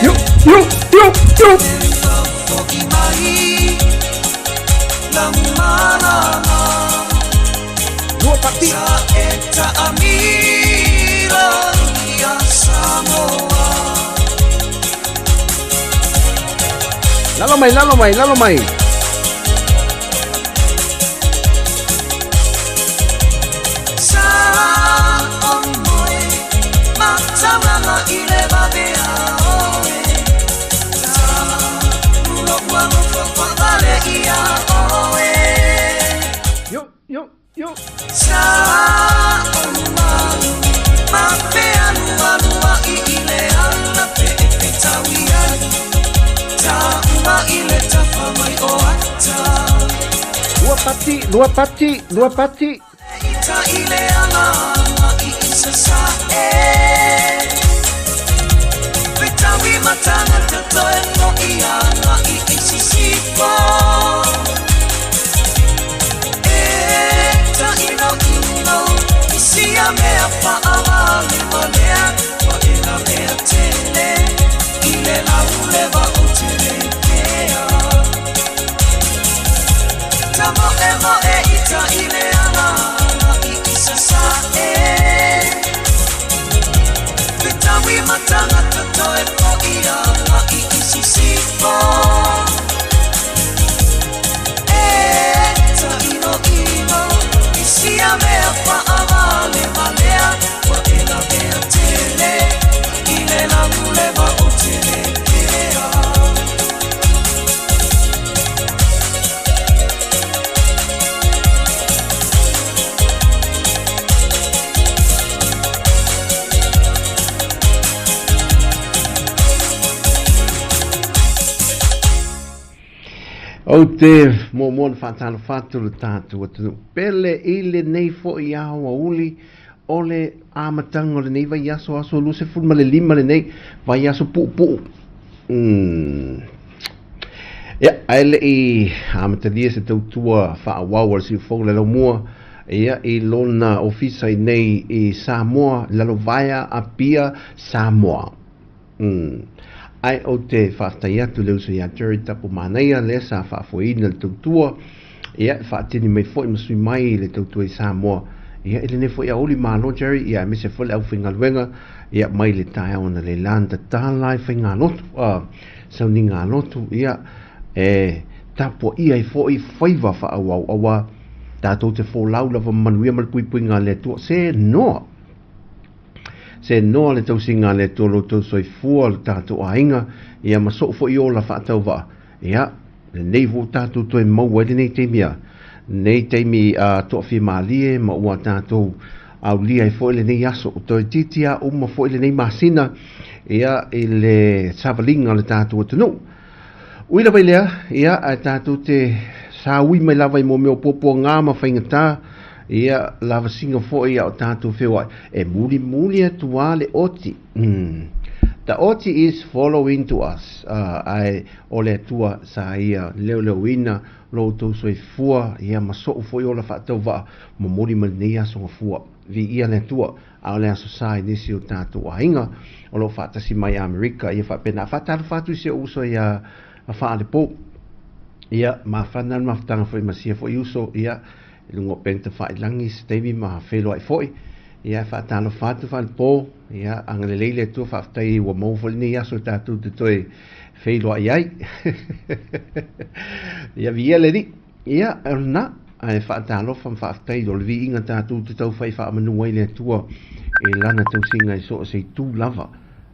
Yo, yo, yo, yo. Lua pati. Lalo mai, lalo mai, lalo mai. Yo, yo, yo. Lua pati, lua pati, lua pati. O te mo whātalo whātalo tātou atu. Pele i le nei fo i awa uli o le amatanga o le nei vai aso aso luse fulu ma le lima le nei vai aso pu pu. Ia, ae le i amatalia se tautua whaawau o le siufogo le laumua ia i lona ofisa i nei i Samoa, Lalovaea Apia Samoa. Ai o te whaatai atu le uso ia Jerry Tapu Manaia le sa whaafoina le tautua ia whaatini mai foi masui mai le tautua i Samoa ia ele nei foi a uli malo Jerry ia mise foi le au whaingaluega ia mai le tae ona le landa tāla i whaingalotu sauni ngalotu ia e tapo ia i foi whaiva whaawau awa tātou te fōlau lava manuia ma le puipui ngā le atua se noa. Se noa le tausiga le atua lo tau soifua le tātou aiga ia ma soo foi o la faatauvaa ia lenei ua tatou toe maua ai lenei taimi a nei taimi a toafimalie ma ua tatou aulia ai foi lenei aso o toe titia uma foi lenei masina ia i le savaliga o le tatou atunuu ui lava i lea ia ae tatou te saui mai lava i mo mea o puapuagā ma faigatā ia lava singa foi a o tātou whewai. E muri muri atu a le oti. The oti is following to us. Ai o le atua sa ia leo leo ina lo tau soifua ia masoo foi o la whaatau momori ma nei aso fua. Vi ia le atua a le aso sa i nisi o tātou ainga o lo whaatasi mai Amerika ia whaapena. Whaatalo whaatu se uso ia a whaale Ia mawhana mawhtanga foi masia foi uso ia lungo penta whailangi se teimi ma whelo ai foi ia whaatalo whātu whaale pō ia angale leile atua whaaftai ua mau foi nei aso tātou te toe whelo ai ai ia via le ri ia na ai whaatalo wham whaaftai o le vi inga tātou te tau whai whaamanua i le atua e lana tausinga i so se tū lava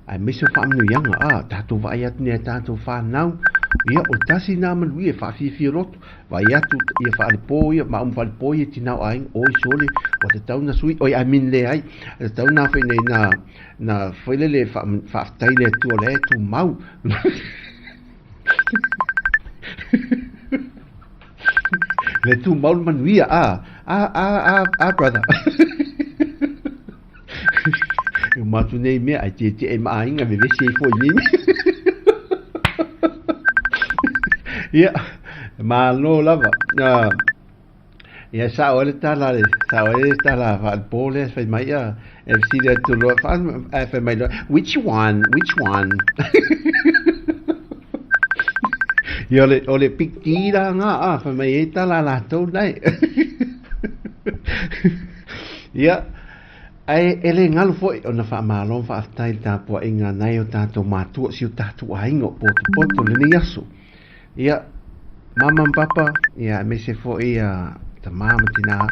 ai meso whaamanu ianga a tātou vai atu ni a tātou whānau Ia, o le tasi lena manuia e faafiafia loto. Vaai atu ia faalepo ia, ma uma faalepo ia tina o aiga, oi sole, ua tatau na sui, oi I mean leai, tatau na foi nei na, na foi lele faafetai le Atua o lea e tumau. Le tumau le manuia, a, a, a, a, a, brother. E uma atu nei mea, ai tietie e ma aiga, vevesi ai foi nei mea. Ia, malo lava. Ia, sao ai le tala, le, sao ai le tala faalepo lea, fai mai ia, e fesili atu loa, ae fai mai loa, which one, which one? Ia, o le Big D la ngā, a, fai mai e tala latou nei. Ia, ae e le galo foi ona faamalo ma faafetai i le tapuaiga nai o tatou matua, si o tatou aiga o potopoto i lenei aso. Ia, mama ma papa, ia, aemaise foi ia tama ma tina,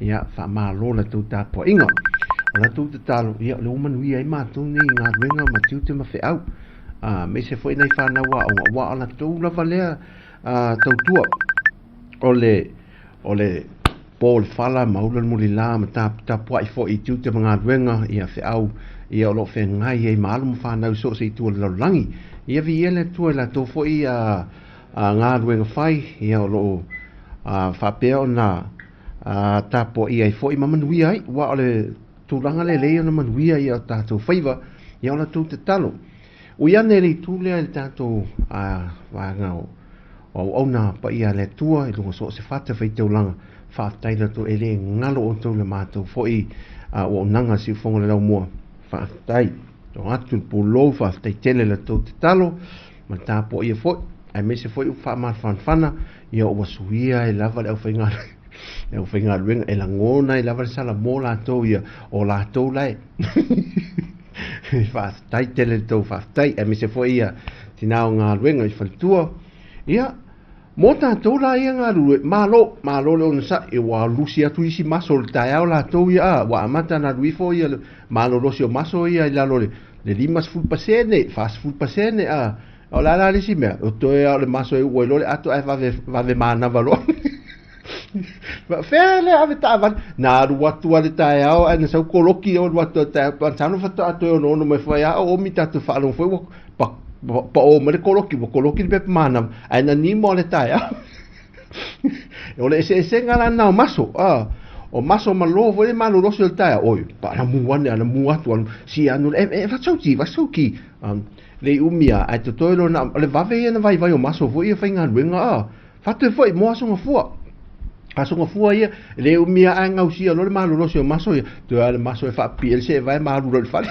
ia, faamalo la tou tapuaiga. O la tou tatalo, ia, o lea ua manuia ai matou nei i galuega ma tiute ma feau. Aemaise foi nai fanau aoga, aua o latou lava lea tautua o le O le po o le fala ma ula le mulila ma tapuai foi i tiute ma galuega, ia feau, ia o lo o feagai ai ma alo ma fanau i so o se itu o le lalolagi. Ia viia le Atua i latou foi galuega fai, ia o lo o faapea ona tapuaia ai foi ma manuia ai, aua o le tulaga lea e lelei ona manuia ia o tatou faiva, ia o latou tatalo. Ui ane le itu lea i le tatou vaega o auauna paia a le Atua i luga o so o se fata faitaulaga, faafetai le Atua e le galo outou i le matou foi auaunaga siufofoga o le laumua. Faafetai. To atu le pulou, faafetai tele le tou tatalo ma le tapuaia foi, aemaise foi upu faamalafanafana, ia ua suia ai lava le aufaigaluega, e lagona ai lava le salamo latou ia, o latou lae. Faafetai tele le tou faafetai, aemaise foi ia tina o galuega i faletua. Ia, mo tatou la ia galulue, malo, malo le onosai, ua lusi atu isi maso o le taeao latou ia, a, ua amata ona alu ifo ia le malolosi o maso ia i lalo le 50%, 40%, a, o le a la le isi mea, o toe lava o le maso e uu ai loa le ato ae vave, vave manava loa. Fea le ave taavale, na alu atu lava i le taeao ae na sau koloki alu atu i le taeao, masalo faatoa toe onoono mai foi a oomi tatou faalogo foi ua pao mai le koloki, ua koloki le pepa manava, ae na nimo lava le taeao. O le eseesega la lena o maso, a, o maso ma lo foi le malolosi o le taeao, oi, pa ala mu ane, ala mu atu, alu, si anu, e, e, vasauki, vasauki, le i umi a, ae totoe loa na, o le vave ia na vaivai o maso foi ia faigaluega, a, fatu e foi mo aso gafua. Aso gafua ia, e le umi a ae gausia loa le malolosi o maso ia, toe lava le maso e faapipii ai le seevae ma alu loa i le fale.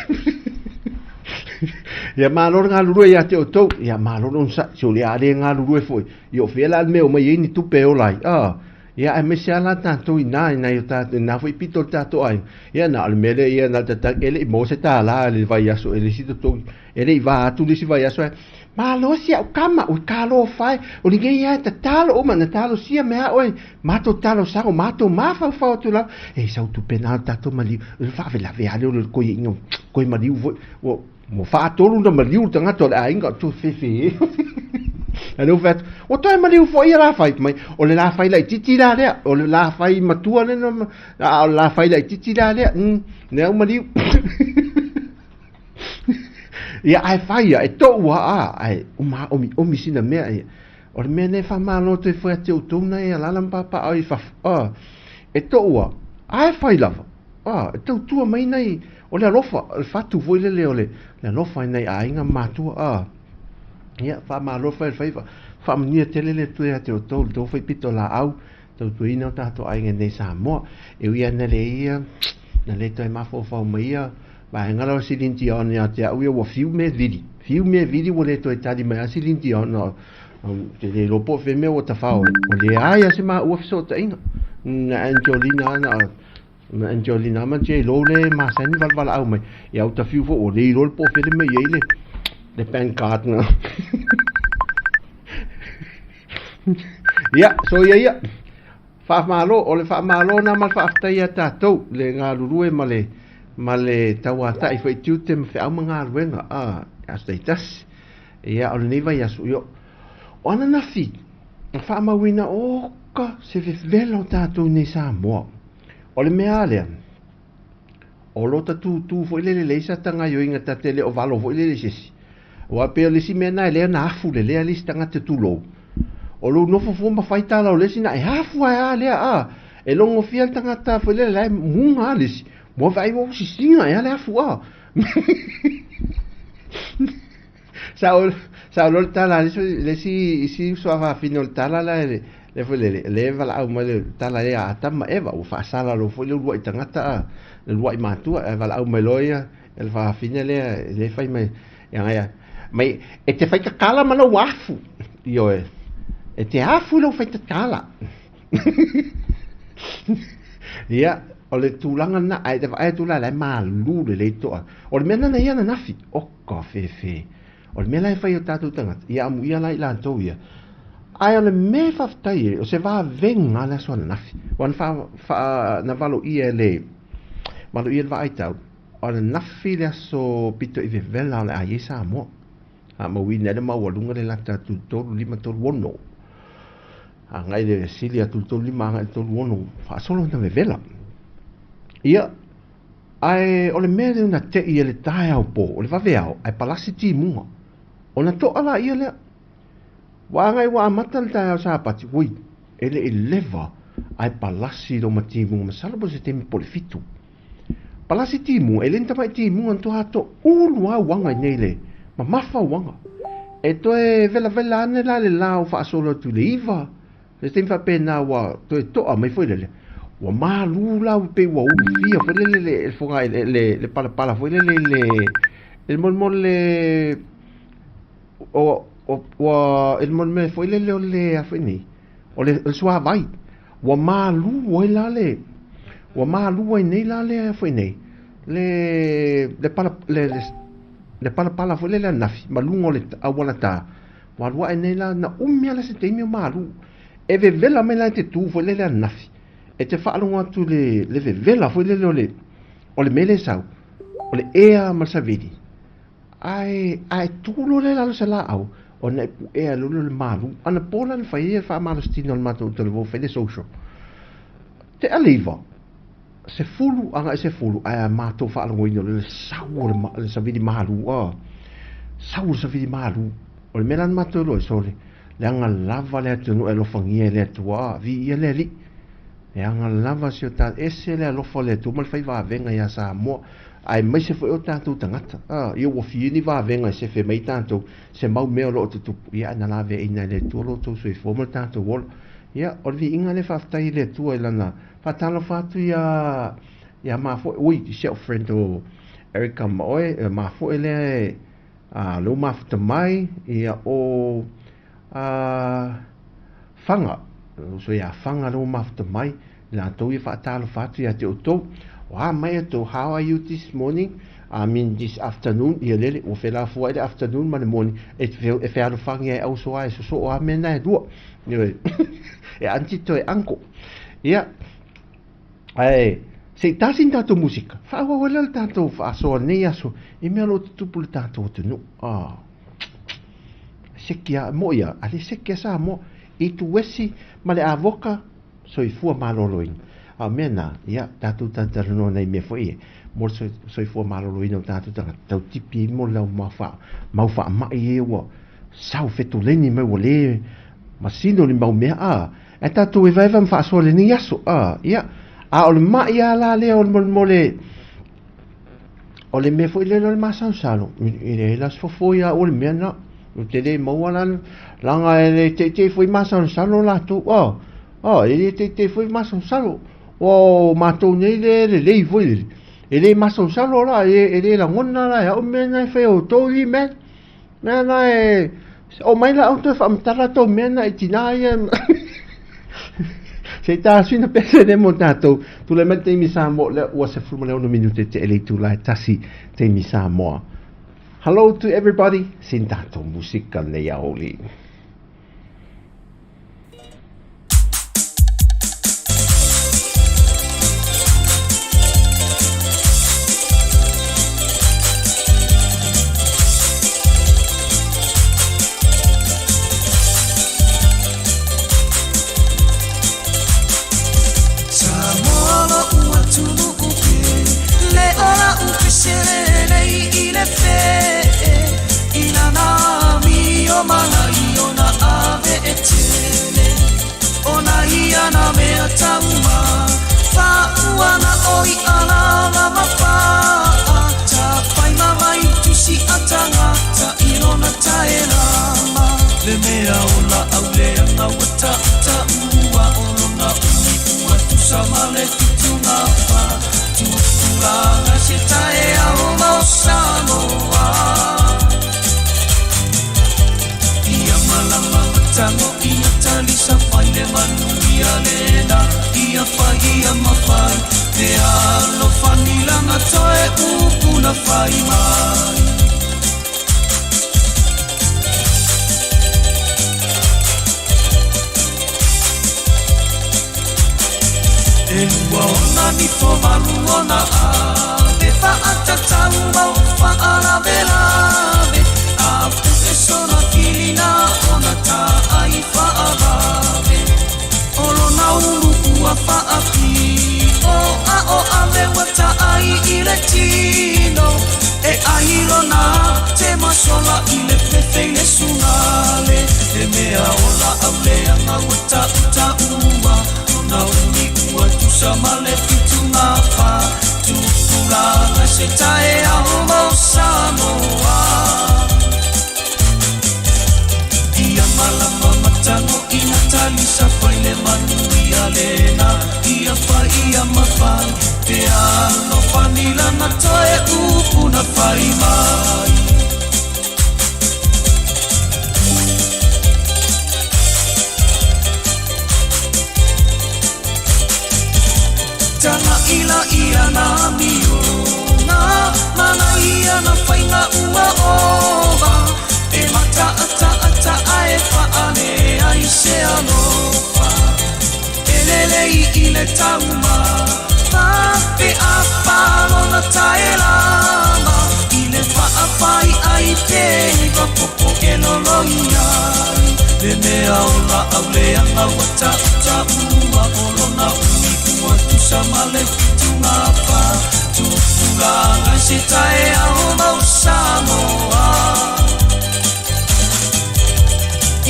Ia malo le galulue ia te outou, ia malo le onosai, se o le a le galulue foi, ia o fea la le mea o mai ai ni tupe e ola ai, a, ia aemaise lava la tatou i ina, i nai o tatou, i na foi pito o le tatou aiga, ia na o le mea lea ia na o le tatagi, e le i maua se tālā i le vaiaso e le isi totogi, e le i va atu le isi vaiaso ae, Malo si au kama, ui talofa e, o lenei lava e tatalo uma, na talosia me a oe, matou talosaga, o matou mafaufau atu lava, e sau tupe na o le tatou maliu, o le faalavelave lava lea o le koiaina, koe maliu foi, ua faatolu ona maliu le tagata o le aiga, o toe fefe. A lea ua fai atu, ua toe maliu foi ia Lafai mai, o le Lafai laitiiti la lea, o le Lafai matua lea, a o le Lafai laitiiti la lea, lea ua maliu. Ia, ae fai ia, e toʻu a, a, ae uma omiomi sina mea ia. O le mea nei faamalo atu ai foi ia te outou nai alaala ma papaaao i fafo, a, e toʻu a, ae fai lava, a, e tautua mai nai, o le alofa, o le fatu foi lele o le alofa i nai aiga ma matua, a. Ia, faamalo fai le faiva, faamanuia tele le Atua ia te outou, le tou foi pito laau, tautuaina o tatou aiga i nei Samoa. E ui lava ina le ia, na le toe mafaufau mai ia vaega la o Celine Dion ia te au ia ua fiu mea vili. Fiu mea vili ua le toe tali mai a Celine Dion o te le iloa po o fea mea ua tafao ai. Ua leai lava se maua fesootaiga. Na Angelina na na Angelina ma J-Lo le masani valevalaau mai. Ia au ta fiu foi ua le iloa le po o fea le mea i ai le bank card na. Ia, soia ia. Faamalo, o le faamalo na ma le faafetai ia tatou, le galulue ma le, ma le tauatai foi tiute ma feau ma galuega, a, aso taitasi. Ia, o lenei vaiaso, ia, O ananafi, na faamauina oka se vevela o tatou nei Samoa. O le mea a lea, o lota tūtū foi lele leai sa tagaioiga ta te le o valo foi lele i se isi. Aua e pei o le isi mea lena e lea na afu lelea le isi tagata tulou. O lou nofo fua ma fai tala o le isi na e afu ae a lea a. E logofia le tagata foi lele la e muga a le isi. Ua vaai ua sisiga ea le afu a. Sa o sa o le tala le le isi isi uso a fafine o le tala la le le foi lele le valaau mai le tala lea a Atama ma Eva ua faasala loa foi le uluai tagata a le uluai matua ae valaau mai loa ia le fafine lea le fai mai ia ia mai e te fai tatala ma lou afu ioe e te afu i lou fai tatala ia o le tulaga lena ae te vaai atu la la e malu lelei toa o le mea lena na ia ananafi o Ka whewhe. O le mea la e fai e o tatou tagata, ia amuia la i latou ia. Ae o le mea e faafetai ai, o se vavega le aso ananafi. Ua na fa, fa, na valoia e le, valoia e le vaaitau, o ananafi le aso pito i vevela o le a i ai Samoa. A mauina ai le maualuga le lata atu i le 3, 5, 3, 6. Agai le sili atu i le 3, 5, agai i le 3, 6, faasolo ona vevela. Ia, Ae o le mea lea na teʻi e le taeao pō, o le vaveao, ae palasi timuga. Ona toʻa laia lea. Ua agai ua amata le taeao Sapati, ui, e le i leva ae palasi loma timuga, masalo po o se taimi po o le fitu. Palasi timuga, e le ni tamai timuga na toa to ulu lava uaga i nei le mamafa uaga. E toe velavela ane la le la o faasolo atu i le iva, Se taimi faapena ua toe toa mai foi lele, ua malū la ua pei ua ulufia foi lele le foga le le le palapala foi lele i le i le molemole le o o ua i le molemole foi lele o le a foi nei o le o le suavai ua malū ai la le ua malū ai nei la le a foi nei le le pala le le palapala foi lele ananafi ma luga o le auala tā. Ua alu ae nei la, na umi lava se taimi o malu. E vevela mai la e te tu foi lele ananafi. E te faalogo atu i le, le vevela foi lele o le, o le mea lea e sau, o le ea ma le savili. Ae, ae tu loa lea i lalo o se laau, ona e puea loa lea o le malu. Anapo la na fai ai le faamalositino a le matou talavou fai le social. Tea le iva, sefulu agai sefulu, ae a matou faalogoina loa le sau o le, le savili malu, a. Sau o le savili malu. O le mea la na matou iloa ai, sole, leaga lava le atunuu e alofagia e le Atua, a, viia le Alii. Leaga lava si o ta, ese le alofa o le Atua ma le fai vavega iā Samoa, aemaise foi o tatou tagata. A, ia ua fia ni vavega e sefe mai tatou, se mau mea o lo o tutupu, ia ae na laveaiina e le Atua lo outou soifua ma le tatou ola. Ia, o le viiga lea faafetai i le Atua i Lana faatalofa atu iā, iā mafoe, ui, si au friend o Erica ma oe, mafoe lea e, a, lou mafuta mai, ia, o, a, Faga, lou uso iā Faga lou mafuta mai, i latou ia faatalofa atu ia te outou. O a mai outou, how are you this morning? I mean this afternoon, ia lele, ua felafuai le afternoon ma le morning, e, e fealofagia e auso a e sosoo a mea na e lua. Ioe, e aunty toe uncle. Ia, ae, se i tasi ni tatou musika, faaauau ai lea le tatou faasoa lenei aso i mea o lo o tutupu i le tatou atunuu. Ah, seki a, moʻi a, a le seki a Samoa, i tuesi ma le avoka, soifua maloloina. A o mea na, ia, tatou talatalanoa nai mea foi e, mo le soifua maloloina o tatou tagata, tau tipi ai mo le au mau faamai ia ua sau fetoleni mai ua le masino ni mau mea, a, ae tatou evaeva ma faasoa i lenei aso, a, ia, a o le maʻi lava la lea o le molemole, o le mea foi lea o le masalosalo, e leai la se fofo ia au o le mea lena. Ou te le maua la, leaga e le teitei foi masalosalo latou, a, a, e le teitei foi masalosalo. Ua o matou nei le lelei foi lele. E le masalosalo la, e, e le lagona la e au mea na e fai outou li man. Mea na e, o mai la au toe faamatala tou mea na i tinā ia. Se i tasina pese le mo tātou. Tulai mai le taimi Samoa, lea ua 16 minute te ele itula e tasi taimi Samoa. Hello to everybody, sin tātou musika nei aoli. tauma Fa'auana o i'a lava ma pa'a Tapai ma mai tusi a tagata i lona taelama Le mea o la'au leaga ua ta'uta'ua O lona umi ua tusa ma le 74 Tupulaga se taeao mo Samoa Ia malama matago ia talisa fai le manuia lena Ia fai ia mafai Te alofani lana toe upu na fai mai. E lua ona nifo malu ona ave Fa'atatau mau fa'alavelave A pu'e sona kilina ona ta'ai fa'avave O lona ulu ua fa'api'o A o ave ua ta'ai i le tino E ai lona te masola i le fefe i le sugale Le mea o la'au leaga ua ta'uta'ua Lona umi ua tusa ma le 74 Tupulaga se taeao mo Samoa Ia malama matago ina talisa fai le manuia lena Ia fai ia mafai Te alofani lana toe upu na fai mai. Taga'i laia na amioga Mana ia na faiga ua ova E mata'ata'ata'a e fa'ale ai se alofa E lelei i le tauma Pape a palona taelama I le fa'afai ai pe iva popo e loloi ai Le mea o la'au leaga ua ta'uta'ua O lona umi ua tusa ma le 74 Tupulaga se taeao mo Samoa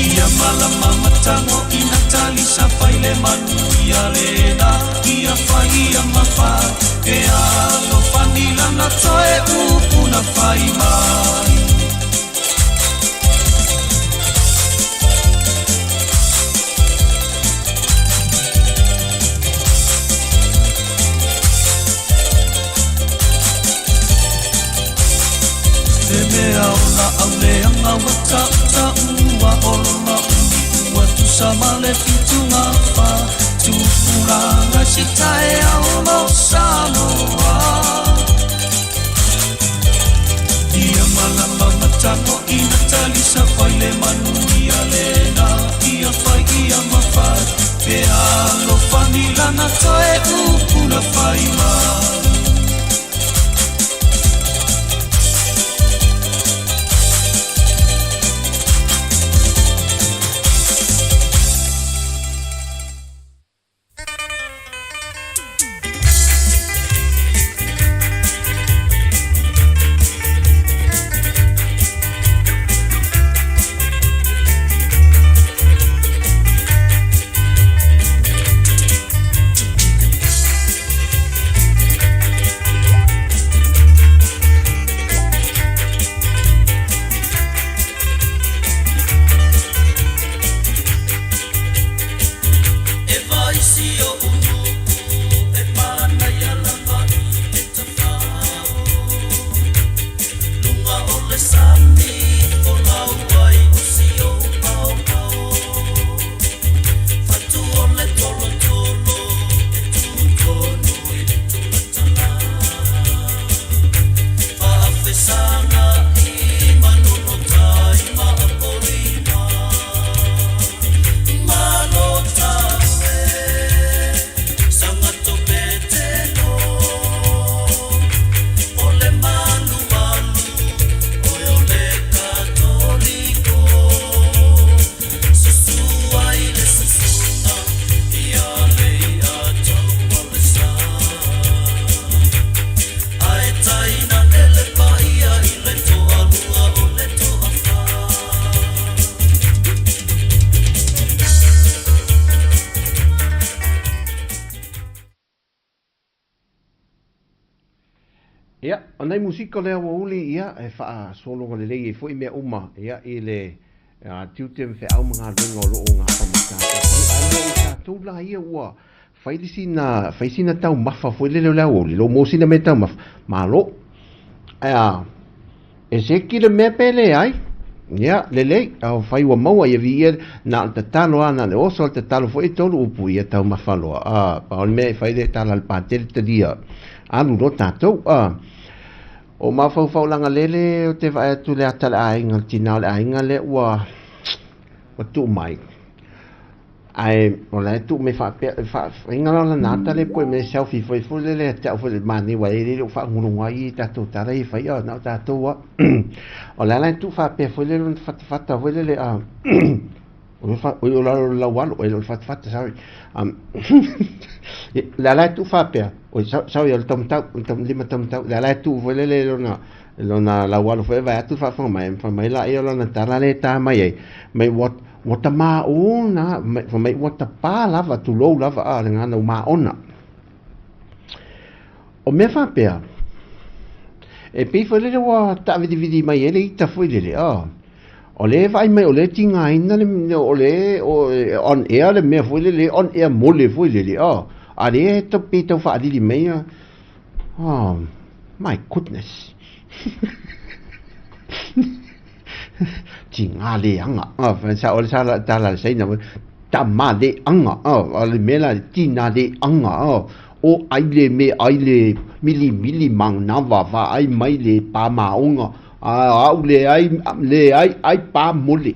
Ia malama matago ina talisa fai le manuia lena Ia fai ia mafai E alofani lana toe upu na fai mai. Le mea o la'au leaga ua ta'uta'ua O lona umi ua tusa ma le 74 Tupulaga se taeao mo Samoa Ia malama matago ina talisa fai le manuia lena Ia fai ia mafai Pe alofani lana toe upu na fai mai. Ia, o nai musika o le aoauli, ia, e faasologa lelei ai foi mea uma, ia, i le tiute ma feau ma galuega o lo o gafa ma tatou. Ae mo i tatou la ia ua fai le sina, fai sina taumafa foi lele o le aoauli, lou maua sina mea taumafa, malo. Ae a, e seki le mea pe leai, ia, lelei, a fai ua maua, ia viia, na o le tatalo lava, na o le oso o le tatalo foi e tolu upu, ia taumafa loa. A, pau le mea e fai le tala a le Patele talia, alu loa tatou. A, o mafaufau lagalele ou te vaai atu i le ata o le aiga, le tina o le aiga lea ua, ua tuu mai. Ae o la e tuu mai faapea, faiga la o lana ata lea pue mai selfie foi foi lele ia te au foi le manaia aua e le o faaguluga ai i tatou tala ia e fai, na o tatou lava. O la la e tuu faapea foi lele ona fatafata foi lele a o lalo o le laualo, e le o le fatafata, sorry. La la e tuu faapea, oi, sorry, o le taumatau, o le lima taumatau, la la e tuu foi lele lona lona laualo foi e vae atu le faafofoga mai, fai mai laia o lana tala lea e ta mai ai, mai ua Ua tamaona, fai mai ua tapā lava, tulou lava a le gagana ua maona. O mea faapea, e pei foi lele ua taavilivili mai ai le ita foi lele, oh, o lea e vaai mai o lea e tigaina le, o lea e on air le mea foi lele, on air mole foi lele, oh, a lea e pei tau faalili mai, oh, my goodness. Tiga leaga. Sa o le sa tala le Saina tama leaga. O le mea la tina leaga. O ai le me ai le mili mili manawa va ai mai le pa maonga. A au le ai le ai ai pa mole.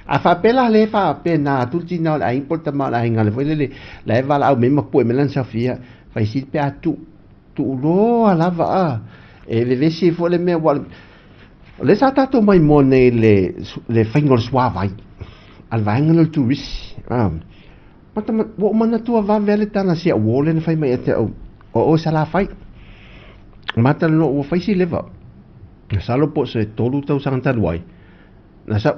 A faapea la le faapea na atu le tina o le aiga po o le tama o le aiga le foi lele la e valaau mai ma pue mai lana safia fai sili pe a tu tuuloa lava a e vevesi ai foi le mea ua o lea sa tatou maimoa nei le le faiga o le suavai a le vaega lea o le turisi a mata ua ou manatua vave lava le tala a si au uo lea na fai mai ia te au o oe Salafai mata loa ua fai si leva masalo po o se 3 tausaga talu ai na sa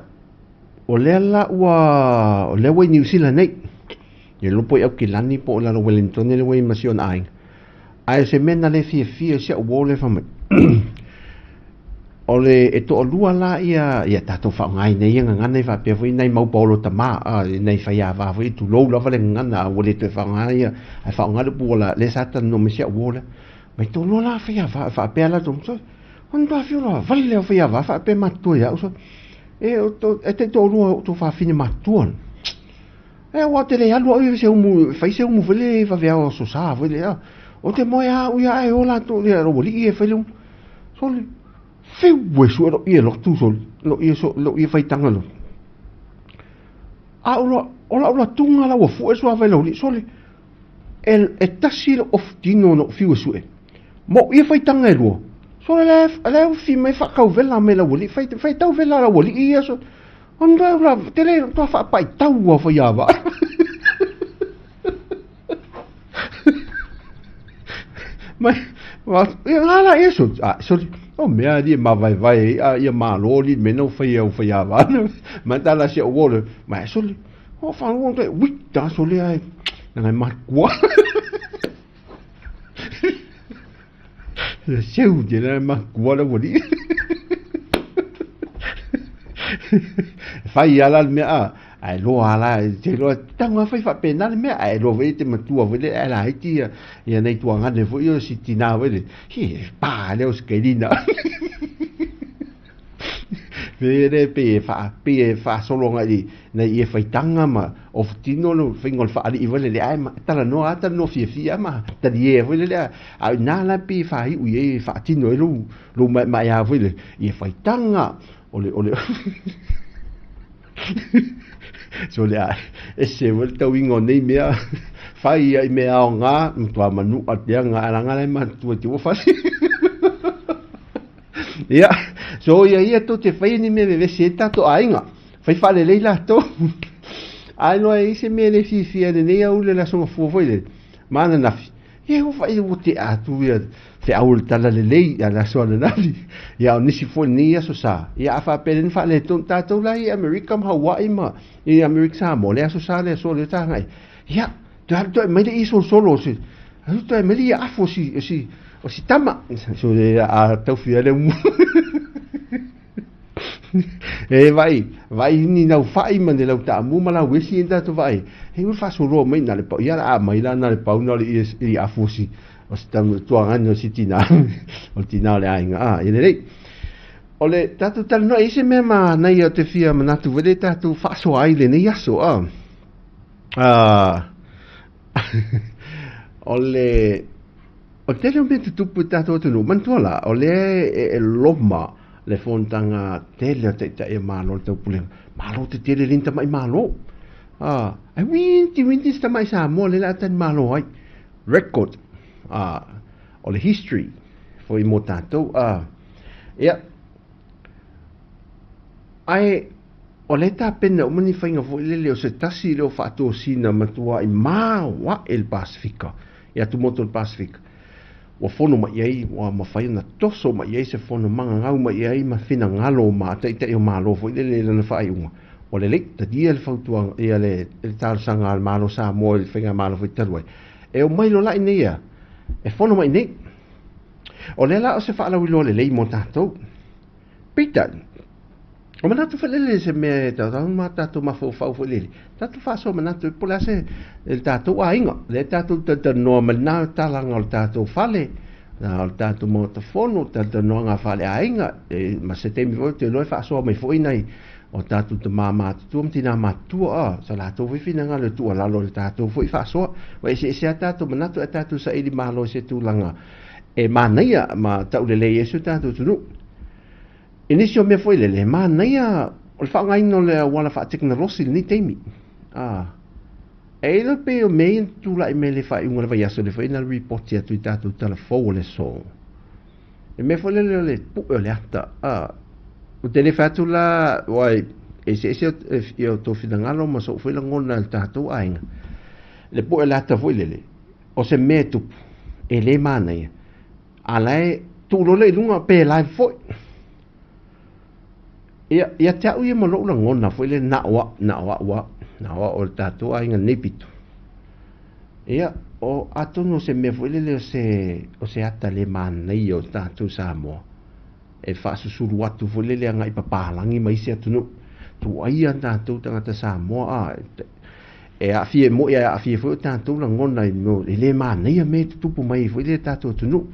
o lea la ua o lea ua i Niu Sila nei e iloa po i Aukilani po o lalo Wellington lea ua i ma si ona aiga Ae o se mea na le fiafia si au uo lea fai mai, o le e toalua la ia ia tatou faaaogaina ia gagana e faapea foi nai mau paolo tama a nai faiava foi tulou lava le gagana a ua le toe faaaoga ia ae faaaoga le upu ua lea sa talanoa mai si au uo lea mai toalua la faiava faapea la tou so ona tou afio loa vale lea o faiava faapea matutua ia au so e e taitoalua o tou fafine matutua. E aua ou te le alu au ia se umu, fai se umu foi lele vave ao aso sa foi lele. Ou te moe lava au ia ae o latou ia lou alii ia e fai le umu. Sole, fiu e sue lou ie lotu sole, lou ie so, lou ie faitaga lo. A o lo, o lau latuga la ua fue suavai lau alii, sole, e, e tasi lou ofutino na ou fiu e sue. Ma ou ie faitaga e lua. Sole, la, la e fi mai faakauvela mai lau alii, fai, faitauvela lau alii ia sole. Ona la tele toa faapaitau a faiava. Mai ia ngā la ia so a so o mea ali e mavaevae a ia malo li me no fai au faiava. Ma tala se o wole ma so li o fa o te wi ta so le ai ngai makua. Le seu te la makua la wali. Fai ala le mea a, ae loa ala, te loa, tanga fai faapena le mea, ae loa foi te matua foi le, ae laiti ia, ia nei tuagane foi o si tina foi le, hi, pa lea o se kelina. Pe le pei e wha, pei e whaasolo ngai i, nei e whaitanga ma ofutino lo whainga o le whaalii foi lele, ae ma, tala noa, tala noa fiafia ma, tali e foi lele, a nā la pei e whaiu i e whaatino e lou, lou mae mae a foi le, i e whaitanga, o le, o le, so le a, ese foi le tauiga o nei mea, whai ia i mea ao ngā, matua manu a te anga, alanga lai matua te ua whasi. Ia, so ia ia tou te whaia ni mea vevesi e tatou aiga. Whai whaalelei latou. Ae noa e i se mea le fiafia lenei au le lasoga fua foi le. Ma ananafi. Ia ua whai ua te atu ia feau o le tala lelei ia le aso ananafi. Ia o nisi foi lenei aso sa. Ia a faapea le faaletonu tatou la i Amerika ma Hawaii ma i Amerika Samoa le aso sa le aso le taga. Ia, toe alu toe mai le i solosolo o si. Alu toe mai le ia afu o si, o si. O si tama, so le a taufia le umu. E vai, vai ni nau fai ma ne lau taamu ma lau esi e tatou vaai. He ua faasoloa mai na le pau, ia la a mai la na le pau na le i afusi. O si tama tuagani o si tina, o le tina o le aiga, a, ia lelei. O le tatou talanoa, e i ai se mea manaia o te fia manatu foi le tatou faasoa ai i lenei aso, a. A, o le, o le tele o mea tutupu i le tatou atunuu, manatua la, o lea e loma le fonotaga tele a Taitai o Malo o le Taupulega, Malo tetele le tamai Malo. A, ai uiti uiti se tamai Samoa lea o le a talimalo ai. Record, a, o le history foi mo tatou, a, ia, ae o lea e tapena uma ni faiga foi lele o se tasi lea o faatosina matuai maoae le Pasefika, i atumotu o le Pasefika. Ua fono mai i ai, ua mafai ona toso mai i ai se fono magagau mai i ai ma finagalo ma taitai o Malo foi lele i lana faaiuga. Ua lelei, talia le fautuaga, ia le talosaga a le Malo o Samoa i le Faigamalo foi talu ai, e omai loa la i nei ea, e fono mai i nei. O lea la o se faalauiloa lelei mo tatou. Peitai, o manatu foi lele se mea e tatau ma tatou mafaufau foi lele, tatou faasoa manatu po o le a se le tatou aiga, lea tatou talatalanoa ma lena talaga o le tatou fale, o le tatou Maota Fono, talatalanoaga faaleaiga, e, ma se taimi foi ou te iloa e faasoa mai foi nai o tatou tama matutua ma tina matutua, a, sa latou foi finagalo e tuualalo i le tatou foi faasoa. Ua eseese lava tatou manatu ae tatou saili malo i se tulaga e manaia ma taulelei ai si o tatou atunuu. I nisi o mea foi lele, e manaia o le faaaogaina o le auala faatekonolosi i lenei taimi. A, e iloa pei o mea ia na tulai mai i le faaiuga o le vaiaso lea foi na ripoti atu i tatou tala fou o le aso. Le mea foi lele o le pue o le ata. A, ou te le fai atu la, aua e eseese o outou finagalo ma sou foi lagona i le tatou aiga. Le pue o le ata foi lele, o se mea e tupu, e le manaia. A la e tuu loa lea i luga pe live foi. Ia, ia te au ia ma lou lagona foi lea na o au, na o au a, na o au o le tatou aiga i lenei pito. Ia, o, atonu o se mea foi lele o se, o se ata le manaia o tatou Samoa e faasusulu atu foi lele agai papalagi ma isi atunuu. Tuaia tatou tagata Samoa a, e aafia e moni e aafia foi o tatou lagona i mea e le manaia mea e tutupu mai ai foi lele tatou atunuu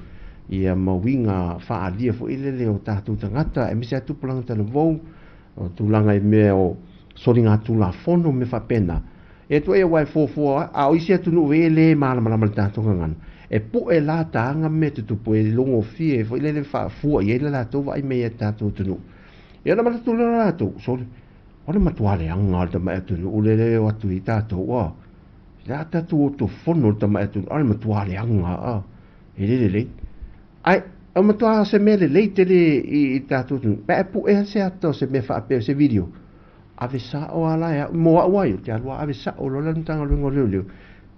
ia ma uiga faaalia foi lele o tatou tagata aemaise lava tupulaga talavou o tulaga i mea o soligatulafono ma mea faapena. E atu ai aua e fuafua a o isi atunuu e le malamalama i le tatou gagana e pue la taga mea tutupu e logofie foi lele faafua i ai le latou vaai mai i tatou atunuu. Ia ona manatu lea o latou, sole, O le matua leaga o le tamai atunuu lea e o atu ai tatou a. Le a tatou o tofono le tamai atunuu, a le matua leaga a. E le lelei. Ae, o matua se mea lelei tele i tatou atunuu. Pe a e pue lava se ata o se mea faapea, se video, ave sao lava la e au, mo au lava ia, ou te alu lava ave sao loa la le Matagaluega o Leoleo.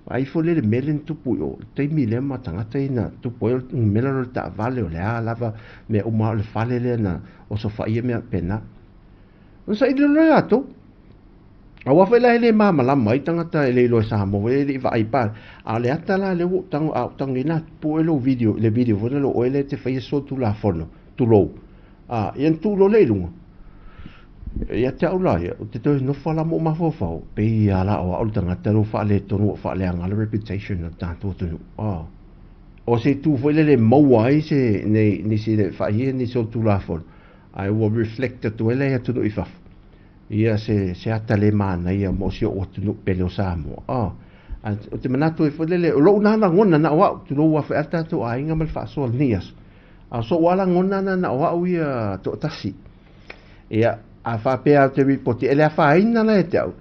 Vaai ifo lea i le mea lea na tupu i o, le taimi lea ma tagata ia na tupu ai o le numera lea o le taavale, o le a lava mea uma o le fale lea na osofaia mea faapena. Ona saili loa lea latou. Aua foi la e le malamalama ai tagata e le iloa i Samoa foi e le i vaai pa. A o le ata la lea ua ou tago, a ou tago ina pue lou video, le video foi lea o oe lea e te faia solitulafono, tulou. A, ia ona tuu loa lea i luga. Ia te au la ia, ou te toe nofo lava ma ou mafaufau, pei lava la o au le tagata lea ua faaletonu, ua faaleaga le reputation o le tatou atunuu. A, o se itu foi lele e maua ai se, nei, nisi e faia ni solitulafono, Ae ua reflect atu ai le atunuu i fafo, ia se, se ata le manaia mo si ou atunuu pele o Samoa. Oh. Ae ou te manatu ai foi lele, o lou na lagona na o au, tulou ua fai a tatou aiga ma le faasoa lenei aso. A o sou lava lagona na na o au ia toatasi. Ia, a faapea ou te ripoti, e le afaina la ia te au.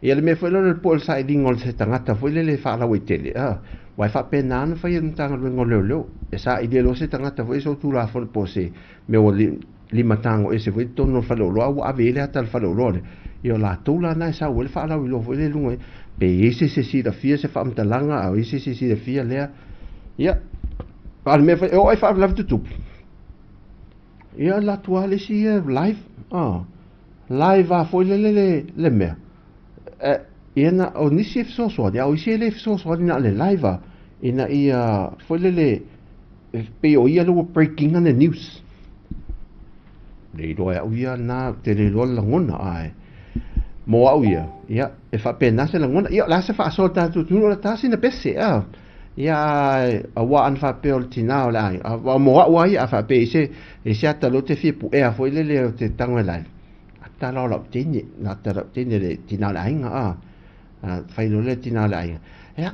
Ia le mea foi lea o le po'e o le sailiga o se tagata foi lele e faalauaitele, a, aua e faapena ona fai e le Matagaluega o Leoleo, e sailia loa se tagata foi i sou Tulafono po o se mea ua limatago ese foi i totonu o le faleoloa a ua ave i ai le ata a le faleoloa lea. Ia o latou la na e sau ai le faalauiloa foi lea i luga pe i ai se isi e silafia se faamatalaga a o i ai se isi e silafia lea. Ia, a o le mea foi, e oo lava i faalavelave tutupu, ia alu atu lava le isi ia live, a. Live a foi lele le, le mea. E, ia na, o nisi e fesoasoani, a o isi e le fesoasoani na o le live a, ina ia, foi lele, e pei o ia lea ua break ina le news. Le iloa e au ia na, ou te le iloa le lagona, ae mo au ia, ia, e faapena se lagona. Ia, o le a se faasoa a le tatou atunuu, o le ta sina pese, a. Ia, ae, auā ana faapea o le tinā o le aiga, a, mo au lava ia, a faapea i se, i se ata loa ou te fia puea foi lele o te tago e laila, ata la o lau teine, ata lau teine le tinā o le aiga, a. A fai loa le tinā o le aiga, ia,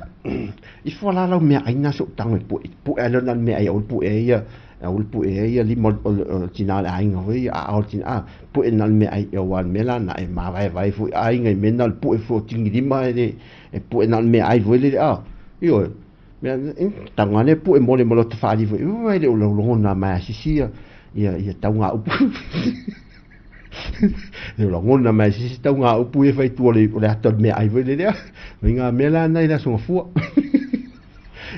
ifo la lau meaai na se i ou tago e pue, pue lava lea na o le meaai aua le puea ia, aua le puea ia lima o le tinā o le aiga foi ia, aao o le tinā, a, pue na o le meaai, aua o le mea la lena, e mavaevae foi aiga i mea na o le pue foi o tigilima e le, e pue na o le meaai foi lele, a, ioe. Mea, tago lava lea pue mo le ma lota faaali foi, ua e le o lagona mai lava e se isi ia, ia, ia tauga upu. E lagona mai se isi tauga upu ia fai tua o le ata o le meaai foi lele, a. O ngā mea la na i le aso gafua.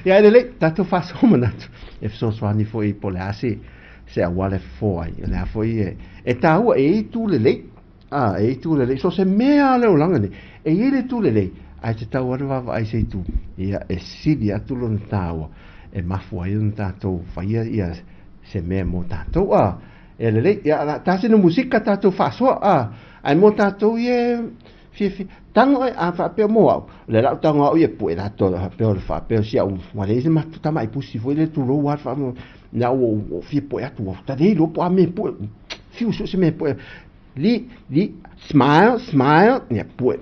Ia e lelei, tatou faasoa manatu e fesoasoani foi po o le a se se auala e fofo ai. O le a foi e, e tāua e i ai itu lelei. A, e i ai itu lelei. So se mea lava le olaga nei, e i ai le itu lelei, ae tatau lava ona vaavaai i se itu, ia e sili atu lona tāua e mafua ai ona tatou faia ia se mea mo tatou. A, E lelei, ia, la, tasi na musika tatou faasoa, a, ae mo tatou ia e fiafia. Tago e, a faapea mo au, o le lau tago au ia pue lato, faapea o le faapea o si au, ua leai se matou tamai pusi foi lea tulou lava le faa, na ua, ua fia pue atu, ua ta le iloa po o a mea e pue, fiu sue se mea e pue. Li, li, smile, smile, ia pue,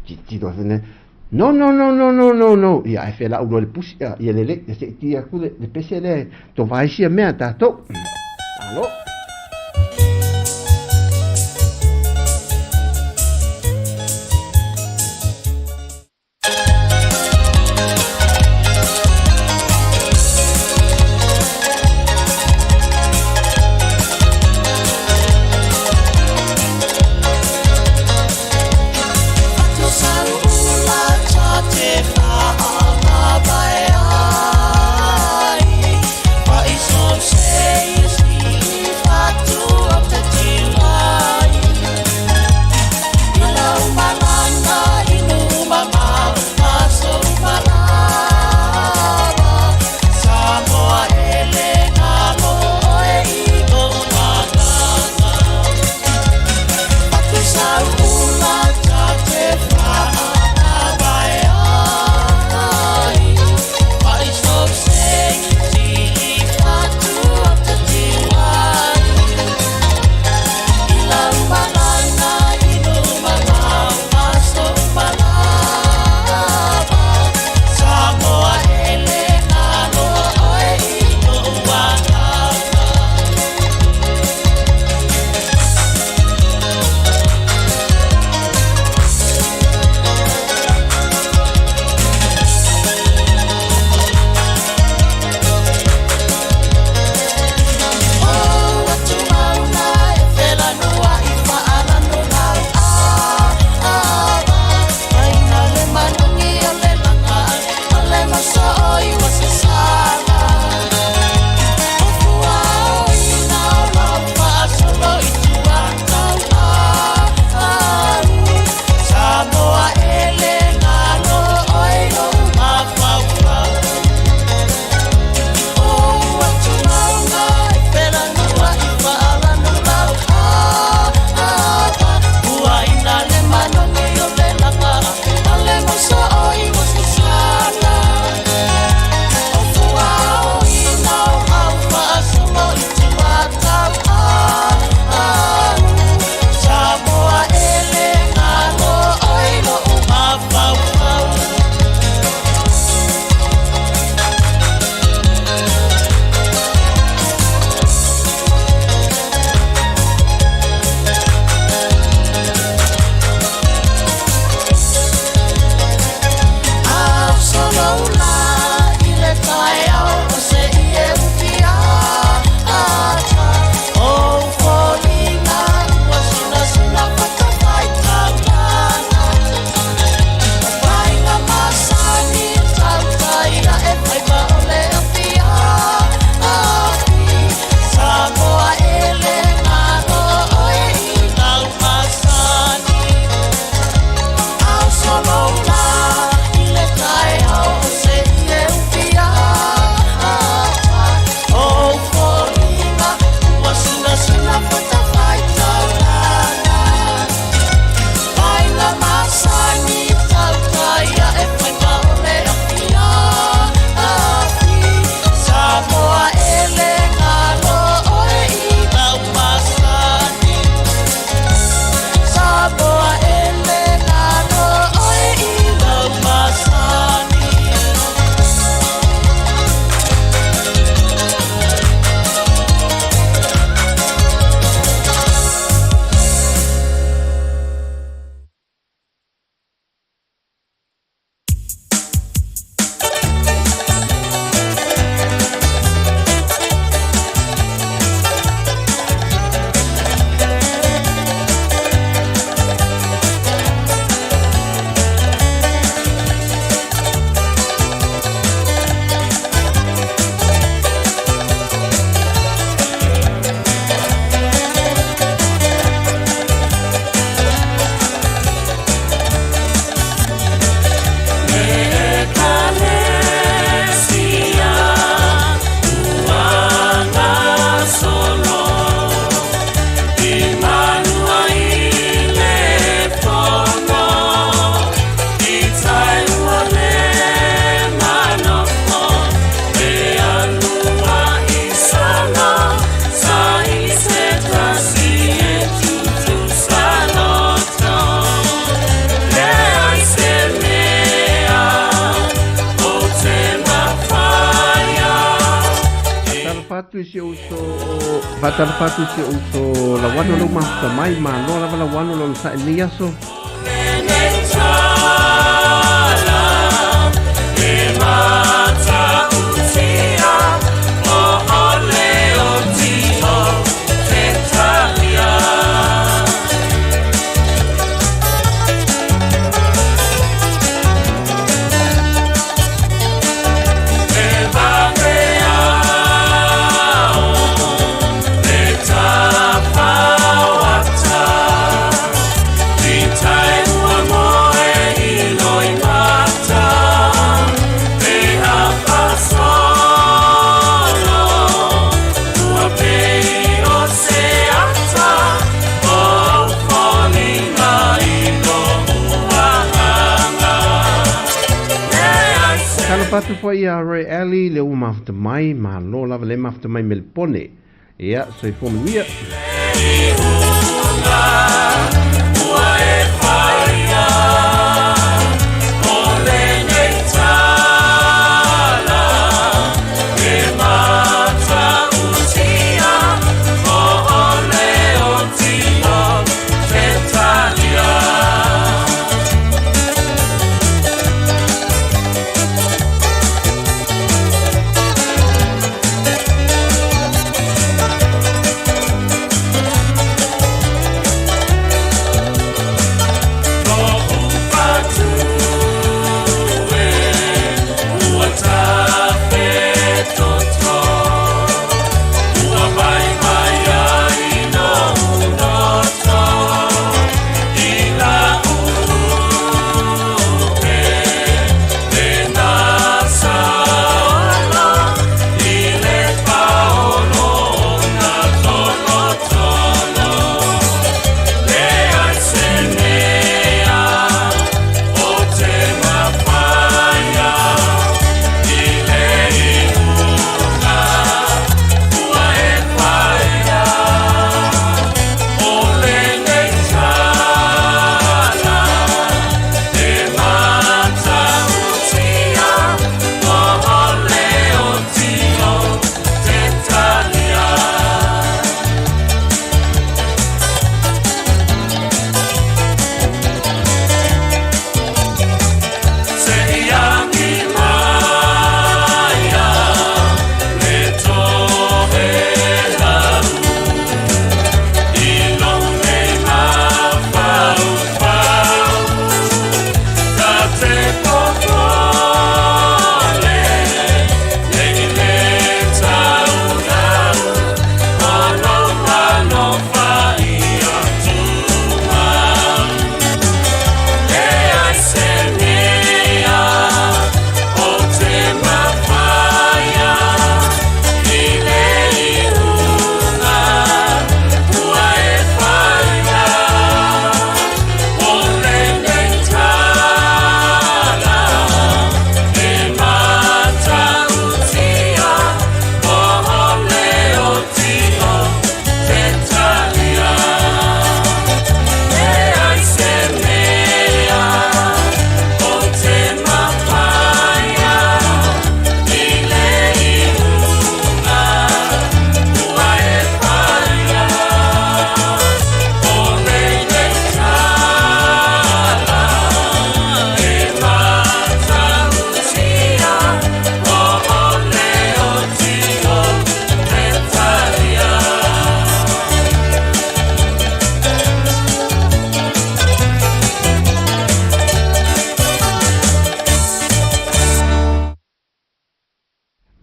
tilotilo atu nei, no, no, no, no, no, no, no, ia ae felau loa i le pusi, ia lelei, ia se i ti atu le, le pese lea e tova ai sia mea a tatou. Malo. atu i si ou uso, faatalofa atu i si ou uso Lauano lou mafuta mai, malo lava Lauano le onosai i lenei aso. Talofa atu foi ia Roy Alley le ua mafuta mai, malo lava le mafuta mai Melipone. Ia, soifua manuia.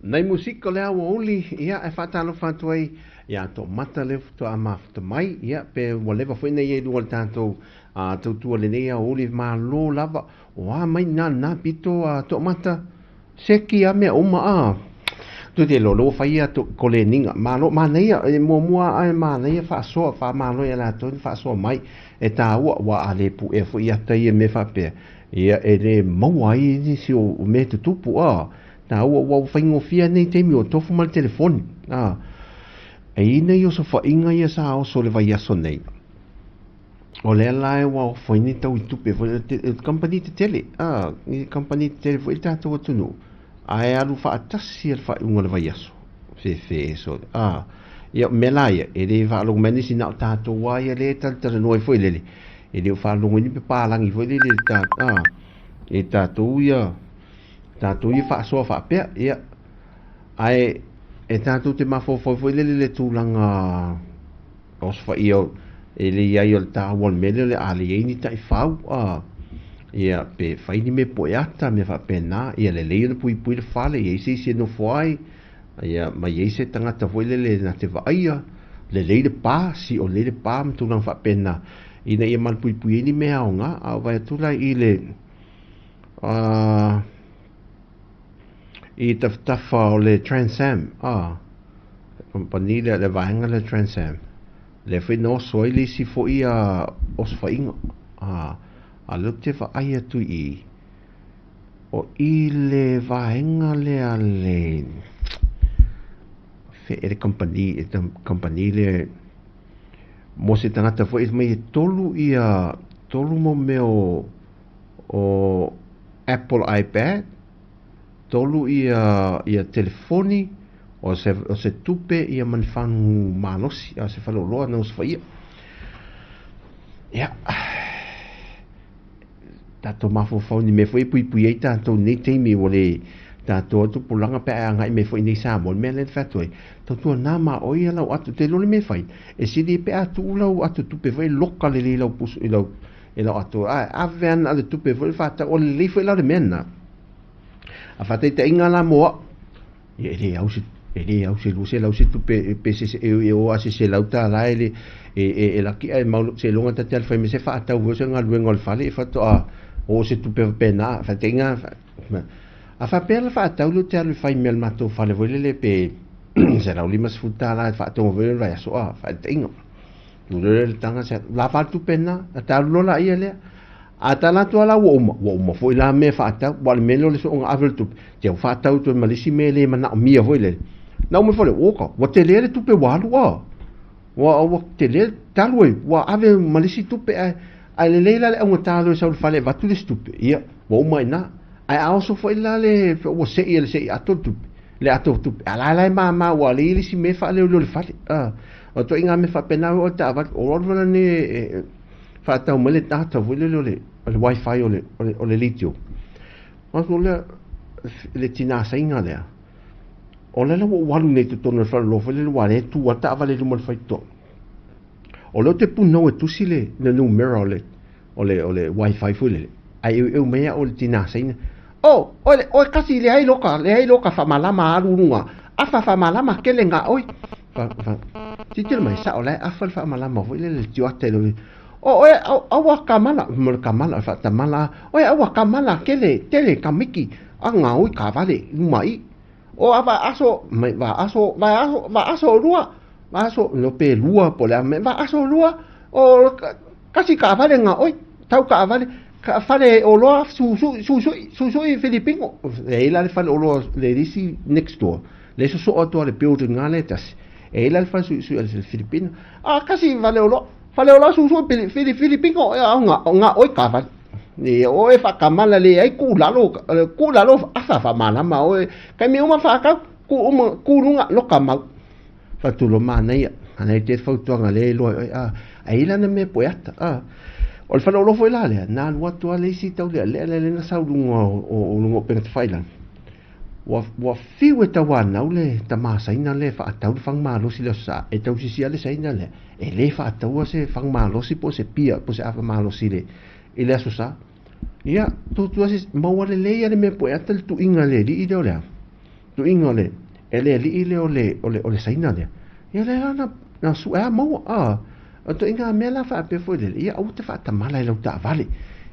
Nai musika o le aoauli, ia, e faatalofa atu ai ia Toomata lea faatoa mafuta mai, ia, pe ua leva foi ona i ai i luga o le tatou tautua i lenei aoauli, malo lava, o a mai na lena pito a Toomata, seki a mea uma a. Toe te iloa ua fai ia koleniga, malo, manaia, e muamua lava e manaia faasoa, faamalo ia latou na faasoa mai, e taua, aua a le puea foi ata ia mea faapea, ia e le maua ai nisi o mea e tutupu a. Taua ua faigofie nei taimi ua tofu ma le telefoni. A, e i ai nai osofaiga ia sa oso i le vaiaso nei. O lea la e ua ofo ai nei tau i tupe foi le kamupani tetele, a, ni kamupani tetele foi le tatou atunuu, ae alu faatasi le faaiuga o le vaiaso. Fefe sole a ia o mea la ia e le faalogo mai nisi na o tatou a ia le talatalanoa ai foi lele e le o faalogo ai ni papalagi foi lele ta a e tatou ia tatou ia faasoa faapea ia ae e tatou te mafaufau foi lele le tulaga osofaia e le i ai o le taua o le mea lea o le a leai ni taifau a ia pe fai ni mea poeata mea faapena ia lelei ona puipui le fale i ai se isi e nofo ai ia ma i ai se tagata foi lele na te vaaia lelei le pa sio lelei le pa ma tulaga faapena ina ia malupuipui ai ni mea aoga a o vaai atu la i le i tafatafa o le Transam a kamupani lea le vaega lea Transam lea foi na oso ai le isi foi a osofaiga a a lea ou te vaai atu i i o i le vaega lea le fe e le kamupani e kamupani lea mo se tagata foi mai e tolu ia tolu mau mea o o Apple iPad, tolu ia ia telefoni, o se o se tupe ia ma ni fagu malosi, a o se faleoloa na osofaia. Ia, tatou mafaufau ni mea foi e puipui ai tatou i nei taimi ua le tatou atu pulaga pe a agai mai foi nei Samoa, le mea lea na fai atu ai, tautuana ma oe ia lau ato, te iloa le mea e fai, e sili ai pe a tuu lau ato tupe foi e loka lelei i lau pusu i lau E lau atu, a ave ana le tupe foi le whātau, o lelei foi la le mea na. A whātaitaiga la mo au, ia e le au se e le au se 200 se tupe e pe se e e o a se $100 e le e e e laki ae mau se longa ta te alu fai me se whaatau foi se galuega o le fale e whatoa o se tupe whapena whaitaiga a whapea la whaatau le te alu fai mea le matou fale foi lele pe $150 e whaatonga foi le vaiaso a whaitaiga. Tulele le tanga se la fa tupe na, a ta lo la ia lea. A ta la tua la ua uma, ua uma foi la mea faatau, ua le mea lea o le soonga ave le tupe. Te au faatau toe ma le isi mea le manaomia foi lele. Na uma foi le, oka, ua tele le tupe ua alu a. Ua, ua tele talu ai, ua ave ma le isi tupe ae, ae lelei la le augata loa e sau i le fale e avatu le isi tupe. Ia, ua uma i ina. Ae a oso foi la le, ua sei e le sei ato le tupe. Le ato tupe, a la la e māmā ua le i le isi mea faaleoleo le fale. A, o ituaiga mea faapena o le taavale, o alu la nei e faatau mai le data foi lele o le, o le wifi o le, o le, o le leitio. Atu lea, le tinā saina lea, o lea la ua ou alu nei i totonu o le faleoloa foi lele ua le tu a le taavale i luma o le faitotoa. O lea ou te punou e tusi le, le numera o le, o le, o le wifi foi lele, ae eueu mai au e le tinā saina, Oh, oe, oe kasi leai loka, leai loka whamalama alu lunga, afa whamalama kele nga oi. Fa, fa, titilo mai, sao lae afa le whamalama foi lele le tioata i le O oe, au, aua kamala, mo le kamala, whaatamala, oe aua kamala kele, tele kamiki, a ngā oi ka vale, luma i. O a va aso, mai va aso, va aso, va aso lua, va aso, no pe lua po le a me, va aso lua, o kasi ka vale ngā oi, tau ka vale, Ka fale oloa susui susui susui Filipino e ai la le fale oloa le isi next door le sosoo atu a le building a le tasi e ai la le fale suisui a le Filipino a kasi fale oloa fale oloa susui Fili Filipino e au nga nga oi ka fale e oe whakamala le ai ku lalo ku lalo afa whamalama oe kai me uma whakau ku uma ku runga loka mau Whatulo manaia, ana i te fautuaga lea i loa i oe, a, a i lana mea poeata, a. O le faleoloa foi la lea, na alu atu a le isi tau lealea lea lea na sau luga o, o, o luga o Pengatawhailangi. Ua, ua fiu e tauanau le tamā Saina lea e faatau le fagu malosi le Aso Sa, e tausisia le Saina lea, e lē faataua se fagu malosi po o se pia, po o se ava malosi i le, i le Aso Sa. Ia, tutu a se, maua lelei a le mea poeata le tuiga le alii lea o le a? Tuiga o le, e le alii lea o le, o le, o le Saina lea. Ia lea la na, na sue a maua, a. O ituaiga mea la faapea foi lele, ia aua te faatamala i lau taavale.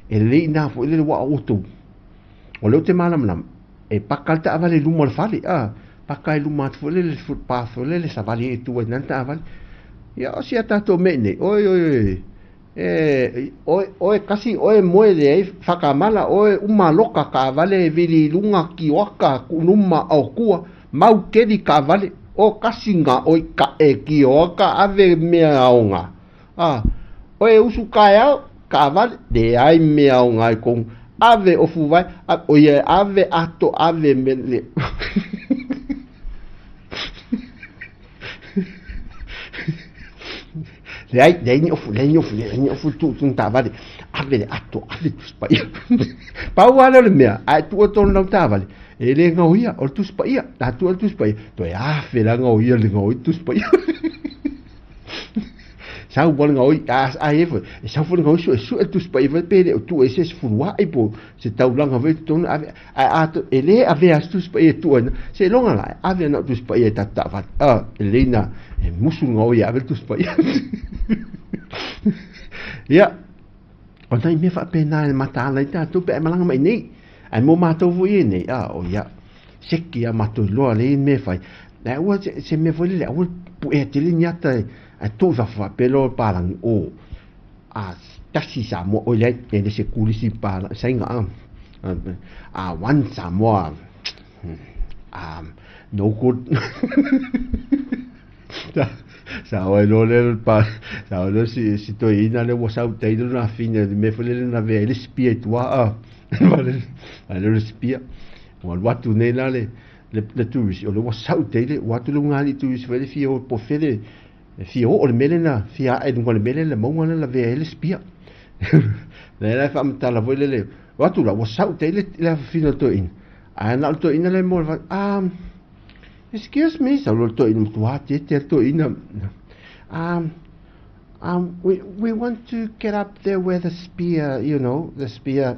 E lelei inā foi lele ua outou. O lea ou te malamalama, e paka le taavale i luma o le fale, a. Paka i luma atu foi lele le footpath foi lele, savali ai e tu ai i ina le taavale. Ia o si a tatou mea i inei, oi oi oi, E, oe, oe kasi oe moe leai whakamala oe uma loka kaavale vili lunga kioaka kunuma o kua mau keli kaavale o kasi nga oi ka e kioaka ave mea aonga a oe usu kaeao kaavale leai mea aonga i kou ave ofu vai a oia ave ato ave mele. Leai, leai ni ofu, leai ni ofu, leai ni ofu tuu tuna taavale. Ave le ato, ave Tusi Paia. Pau lava lea o le mea, a e tuua tonu lau taavale, e le gaoia, o le Tusi Paia. A tuu le Tusi Paia, toe afe la gaoia le gaoi Tusi Paia. Sau mo le gaoi, a, a e foi, e sau foi le gaoi suesue le Tusi Paia foi pe le o tuu ai se sefuluai po se taulaga foi i totonu, ave, a, a, e le avea se Tusi Paia e tuu ai, seiloga la e ave ana o Tusi Paia i tatou taavale. A, e lelei na, e musu le gaoi e ave le Tusi Paia. Ia, o nai mea faapena e mataala ai tatou pe a e malaga mai nei. Ae mo matou foi e nei, a, o ia, seki a matou iloa le mea e fai. Ae aua se, se mea foi lele, aua puea tele ni ata e, ae tuu i fafo faapea loa palagi, o, a, tasi Samoa, oi leai, e le se kulisi pala, saina a, a, one Samoa, a, no good. Sa oi loa le pa, sa oi loa si, si toeaina lea ua sau tai lona afine, le mea foi lele na avea ai le spear i tua a. Vai lea o le spear. Ua alu atu nei la le, le, le turisi, o lea ua sau tai le, ua atu le ugalii turisi foi le fia o po fele, e fia oo le mea lea na fia ae i luga o le mea lea le mauga lea na lavea ai le spear. Lea la e faamatala foi lele, o atu la ua sau tai le, le afafine o le toeaina, ae na o le toeaina lea e moe le ah, Excuse me, sau loa le toeaina matua tete le toeaina. Um, we want to get up there where the spear, you know, the spear.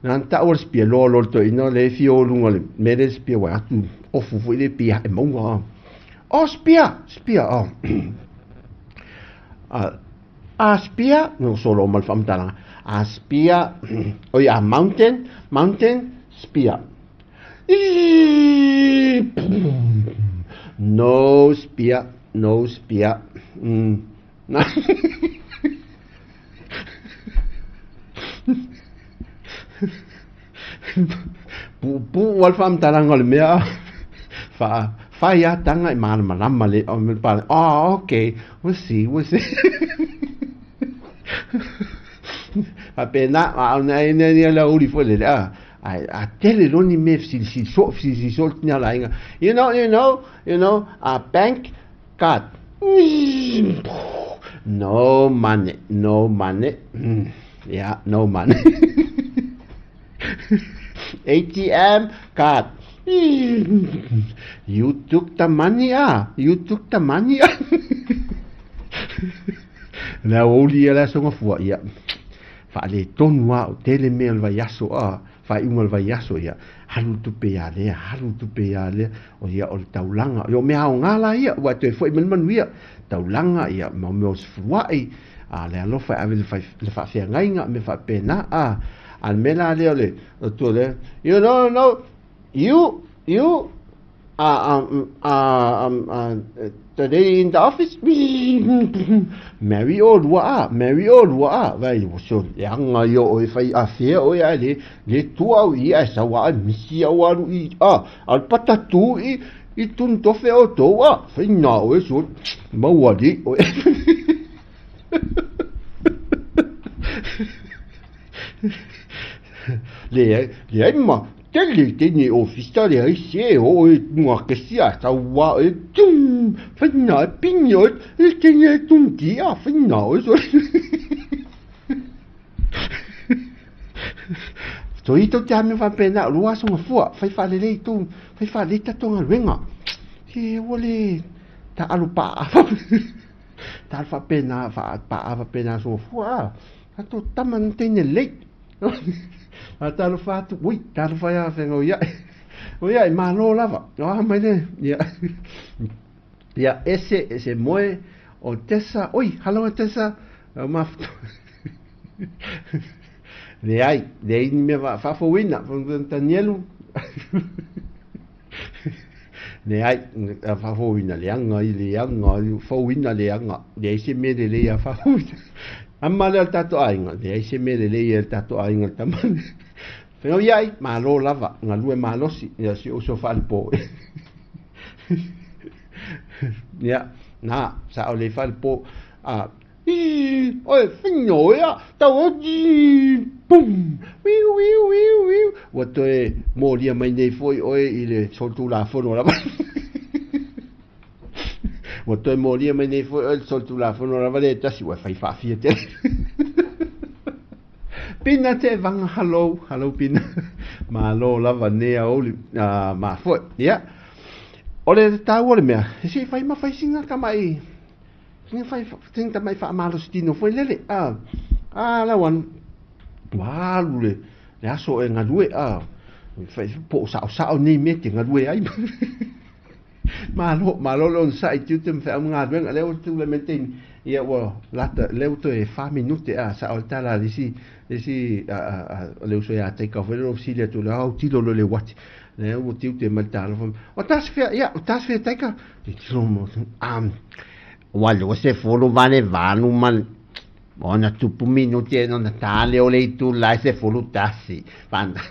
Na na taua le spear, loa loa le toeaina, le fia o luga le mea le spear, wai atu ofu foi le pia e mauga. Oh, spear, spear, oh. A spear, no solo ma le faamatalaga. A spear, oi a mountain, mountain, spear. No spear, no spear. Puupuu lava le faamatalaga o le mea faa fai lava taga e malamalama le o le pale. Oh, okay, we'll see, we'll see. Faapena, a o nai nei le aoauli foi lele, a. Ae a tele loa ni mea e fesilisili soo, fesilisili soo le tina o le aiga. You know, you know, you know, a bank card. No money, no money. Yeah, no money. ATM card. You took the money ah. You took the money ah. Le aoauli ia le aso gafua, ia. Faaletonu lava, o tele mea o le vaiaso a, faaiuga o le vaiaso, ia, alu le tupe ia lea, alu le tupe ia lea, o ia, o le taulaga, ia o mea aoga la ia, ua toe foi mai le manuia, taulaga, ia, ma mea o sefuluai, a le alofa e ave le, le faafeagaiga, mea faapena, a, a le mea la lea o le, o tua lea, you know, no, you, you, the lady in the office, Mary o lua a, Mary o lua a, vai ua so leaga ia oe fai a fea oe ae le, le tua au i ae sau a misi au alu i a, a le patatu i, i tunu tofe o tou a, fai na oe so, maua li oe. Leai, leai ma, tele tēnei ofisa leai se o e ngā kesi a tau a e tum, whaina e pini o e tēnei e tum ki a whaina o e so. So i tau te ame whapena, rua aso ngā fua, whai whalelei tō, whai whalelei tato ngā ruenga. He wale, ta alu pa a. Ta alu whapena, wha, pa a whapena aso ngā fua a. Tatou tama na teine lei. A talofa atu, ui, talofa ia whenga o ia. O ia, e mālō lava. O aha mai le, ia. Ia, ese, ese moe, o Tessa, oi, halo e Tessa. O mafuta. Leai, leai ni mea faafouina, Tanielu. Leai, a faafouina leaga i leaga, fouina leaga, leai se mea lelei a faafouina. Ama lea o le tatou aiga, leai se mea lelei a le tatou aiga le tama lea. Fai mai, Iai, malo lava, galue malosi, ia si ou uso faalepo. Ia, na, sa o le faalepo, a, Ii, oe, whino ea, tau o, ii, pum, wiu, wiu, wiu, wiu. Ua toe molia mai nei foi oe i le solitulafono lava. Ua toe molia mai nei foi oe le solitulafono lava lea e tasi ua e fai faafia tele. Pina Tevaga, hello, hello Pina. Malo lava nei aoauli mafoe. Ia, o le taua o le mea, se i fai ma fai sina tamai, sina fai, sina tamai faamalositino foi lele. A, a lau anu, ua alu le, le aso e galue, a, fai, po o saosao nei mea e te galue ai. Malo, malo le onosai i tiute ma feau ma galuega. Lea ua tulai mai le taimi, ia ua lata, lea ua toe fa minute a, sao le tala a le isi, le isi, a, a, a, le uso ia Taika foi lea fesili atu, le autilo loa i le uati. Lea ua tiute mai le talofa. O tasi fea, ia, o tasi fea Taika. Titilo mo, ua 28 ma ona tupu minute ona tā lea o le itula e 11. Whana.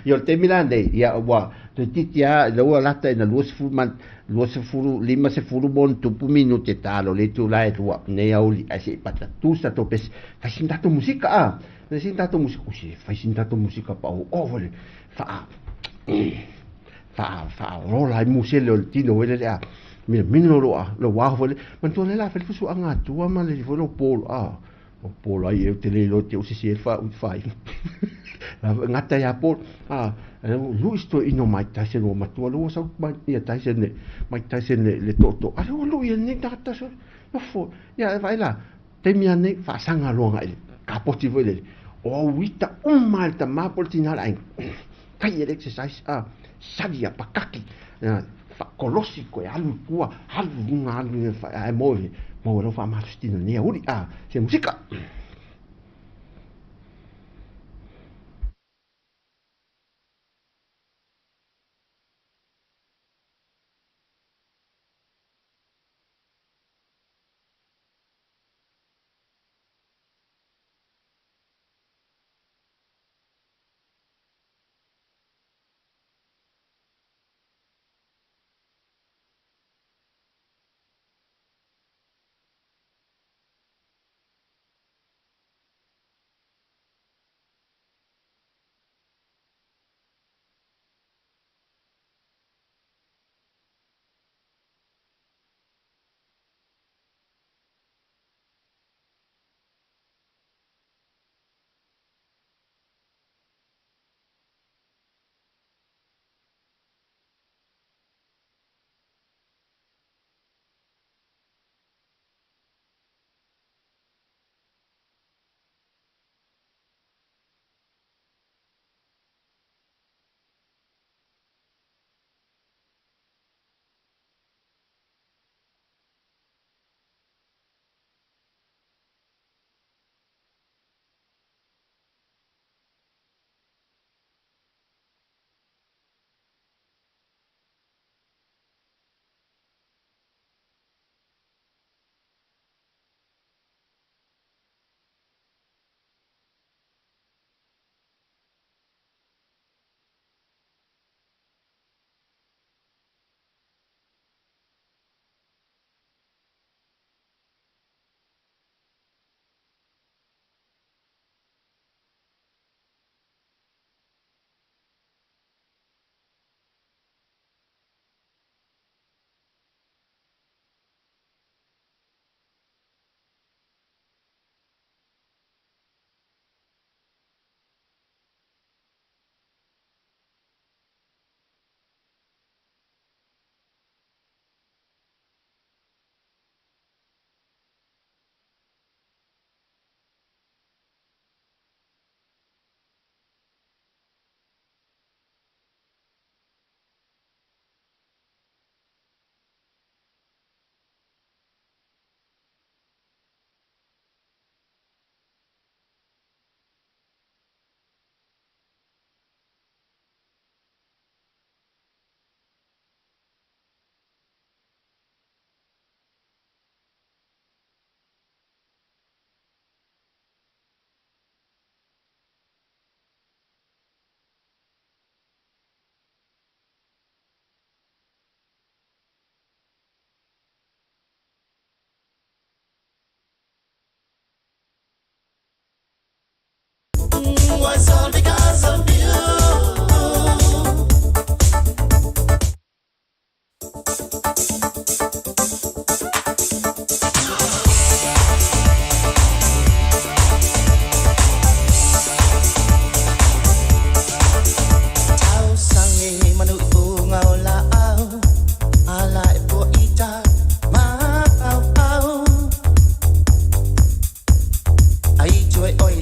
Ia o le taimi la nei, ia ua toeitiiti lava ina ua lata ina 20 ma 20 50 ma ona tupu minute talo le itula e lua nei aoauli ae se i patatu sa tatou pese fai sina tatou musika a fai sina tatou musika ui se fai sina tatou musika paoao foi le faa faa faaolola ai musele o le tino foi lele a minamina lou a lou ao foi lele manatua lea o le a fai le fusuaga atua ma le foi lou polo a O Paul ai e ou te le iloa te o sisi e fa u fai. La ngata ia Paul a lui sto ino Mike Tyson o matua lo sa ia Tyson le Mike Tyson le le toto. A lo lui e ni tata so. No fo. Ia vai la taimi ane faasaga loa agai le kapoti foi lele. O au ita uma le tama po o le tina le aiga. Fai e le exercise a sali a pakaki faakolosi koe alu i tua alu i luga alu ae moe maua lau faamalositino i lenei aoauli a se musika.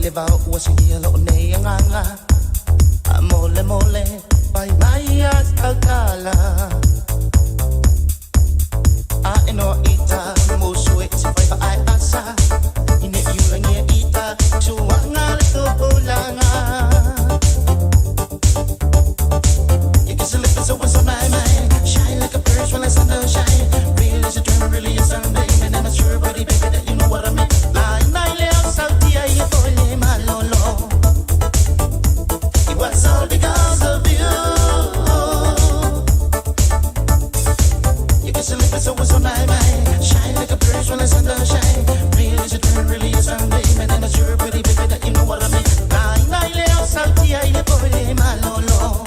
le vao ua sigia loo nei agaga a molemole pai mai a tautala a e noa ita musu e se faiva ai asa ine i ulagia ita suaga le tupulaga. You kiss a lip so what's on my mind. Shine like a bird when the sun don't shine. Real is a dream, really a Sunday. Man, I'm a sure buddy, baby, that you know what I mean. Lie, lie, le sautia ye pole malolo. It was all because of you. You kiss a lip so what's on my mind. Shine like a bird when the sun don't shine. Real is a dream, really a Sunday. Man, I'm a sure pretty baby, that you know what I mean. Lie, lie, le sautia ye pole malolo.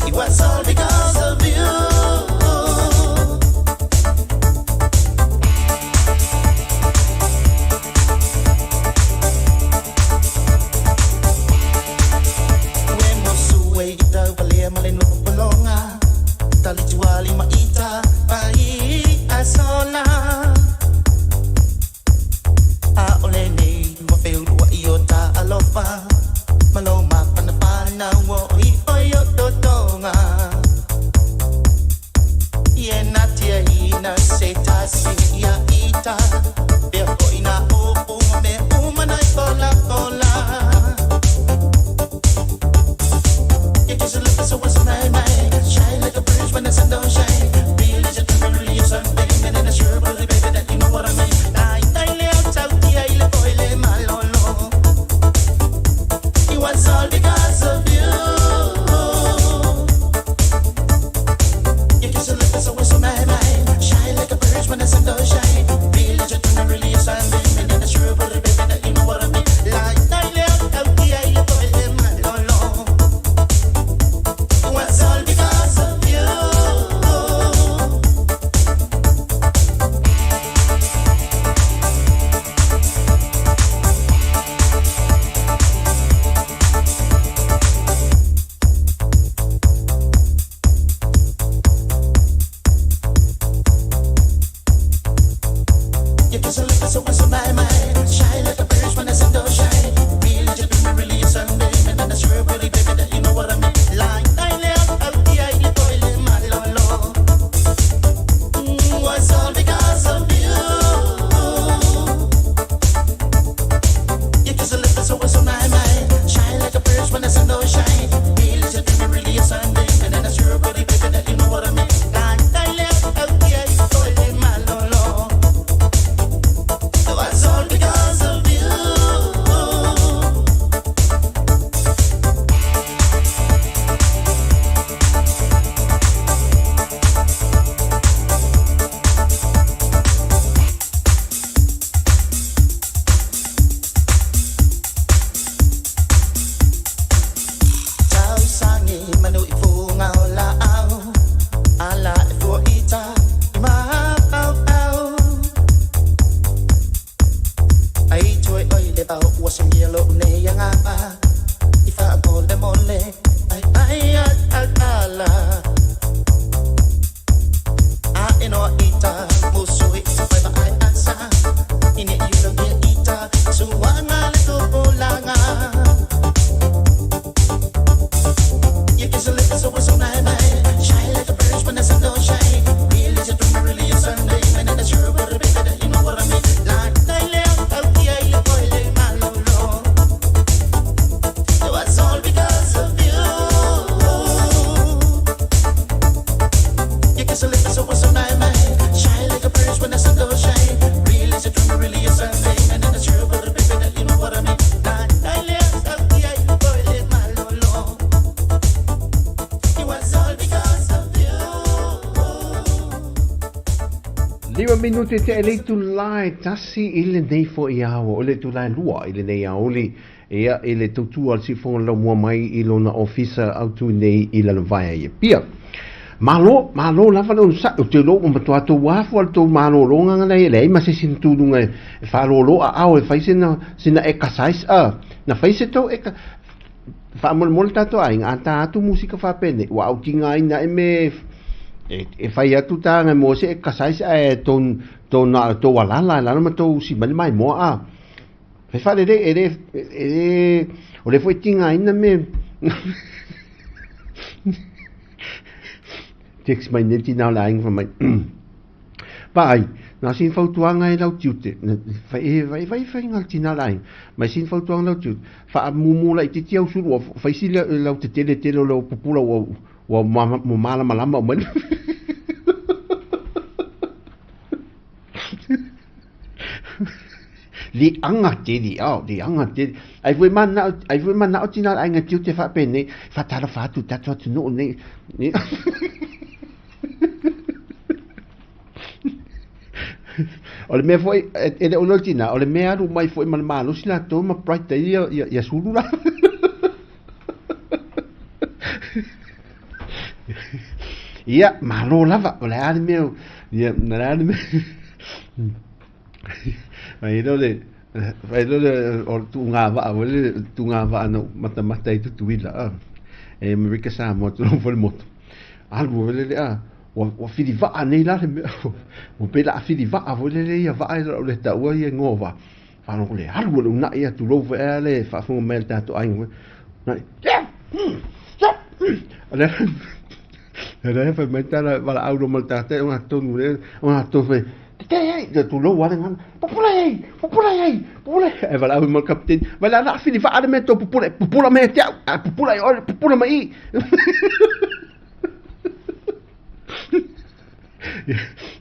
It was all because of you. We mosu e ita walea male no polonga. Talituali maita pai asola. A ole nei wa feulua i o ta alofa. Malo mapana pana wo i oi o totonga. Ie na tia hina se tasi ia ita. Pea ko ina o me umana i kola kola. You kiss a lip so what's on my mind. Shine like a bridge when the sun don't shine. Real is a dream, really a Sunday. Man, and a sure baby, that you know what I mean. Nai, nai, le, au, tau, tia, ile, boile, malolo. It was all because of you. You kiss a lip so what's on my mind. Shine like a bridge when the sun don't shine. Real is a dream, really a Sunday. Man, and a sure baby, that you know what I mean. Nai, nai, le, au, tau, tia, ile, boile, malolo. It was all because of you. You kiss a lip so what's on my mind. Shine like a bridge when the sun don't shine. Real is a dream, really a Sunday. Man, and a sure pretty baby that you know what I mean. Lie, lie, le, au, tia, ile, boile, malolo. Was all because of you. You kiss a lip so what's on my mind. Shine like a bridge when the sun don't shine. Real is a dream, really a Sunday. Man, and a sure pretty baby that you know what I mean. Lie, lie, le, au, tia, ile, boile, malolo. It was all because of you. Tausangi manu i funga o la au. Ala e fua ita i maau au. Ai toe oi le vao ua singia lo nei angapa. I wha mole mole ai ai al al ala. A e noa ita musu i te whaiva ai asa. Ine i ulagia ita suanga le tupulaga. You kiss a lip so what's on my mind. Shine like a bridge when the sun don't shine. Real is a dream, really a Sunday. Man, and a sure but baby that you know what I mean. Lie, lie, le, au, tia, ile, boile, malolo. It was all because of you. You kiss a lip so what's on my mind. Shine like a bridge when the sun don't shine. Real is a dream, really a Sunday. Man, and a sure but baby that you know what I mean. Lie, lie, le, au, tia, ile, boile, malolo. It was all because of you. 5 minute te e leitu lai tasi i lenei fo i awa o le tu lai lua i lenei aoli ia i le tautua al sifonga lau mua mai i lona ofisa au tu nei i Lalovaea i Apia. Malo, malo lava le onosai, o te lo o matua tau afu al tau malōlōga ngana e leai ma se isi na tuluga e faalōlō aao e fai sina, sina exercise a, na fai se tau eka, faamolemole tatou aiga a tā atu musika faapenei, ua autigaina e me e, e fai atu tāga mo se exercise ae tou, tou na tou alala e lalo ma tou simale maimoa a. Fai faalelei e le e le o le foi tigaina me text mai nei tina o le aiga fai mai Vaai, na o sina fautuaga e lau tiute, fai vai vai faiga le tina o le aiga, mai sina fautuaga lau tiute, faamumu laitiiti au sulu ua faisi lau tetele tele o lau pupula ua ua malamalama uma ai. Liaga tele, oh, liaga tele. Ai foi manao, ai foi manao tina o le aiga tiute faapenei, faatalofa atu i tatou atunuu nei. O le mea foi, e le o le tina, o le mea alu mai foi ma le malosi latou ma bright ai ia, ia, ia sulu la. Ia, malo lava, o le a le mea, ia, o le a le mea. Fai loa le, fai loa le, o le tuugavaa foi le, tuugavaa na ou matamata ai i Tutuila, a. E Amerika Samoa tulou foi le motu. Alu foi lele, a, ua, ua filivaa nei la le mea, ua pei o le a filivaa foi lele ia vaa o le a ou le taua ia igoa o vaa. Faalogo le alu o le unaʻi a tulou foi ae le faafofoga mai a le tatou aiga foi. Unaʻi, o le o lea fai mai tala valaau loa ma le tata o gatonu le o gatonu fai tetee ai ia tulou a le gana pupula ai pupula ai pupula ai valaau ma le kapiteni vai la la fili vaa le mea tou pupula pupula mai ia te au a pupula i oe pupula mai i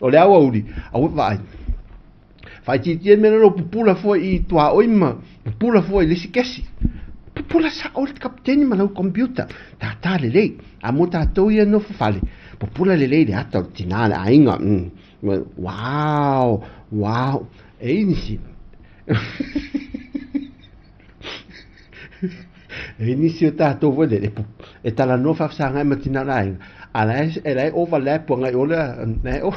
o le aoauli aua vaai Faaitiitia le mea lea o pupula fua i tuaoi ma pupula fua i le isi kesi. Pupula sao le kapiteni ma lau computer. Tātā lelei. A mo tātou ia nofo fale, pupula lelei le ata o le tinā le aiga. Mm. Wow, wow. E i nisi. E i nisi o tātou foi lele, e talanoa faafesagai ma tina o le aiga, a la e, e la e overlap agai o le, la e,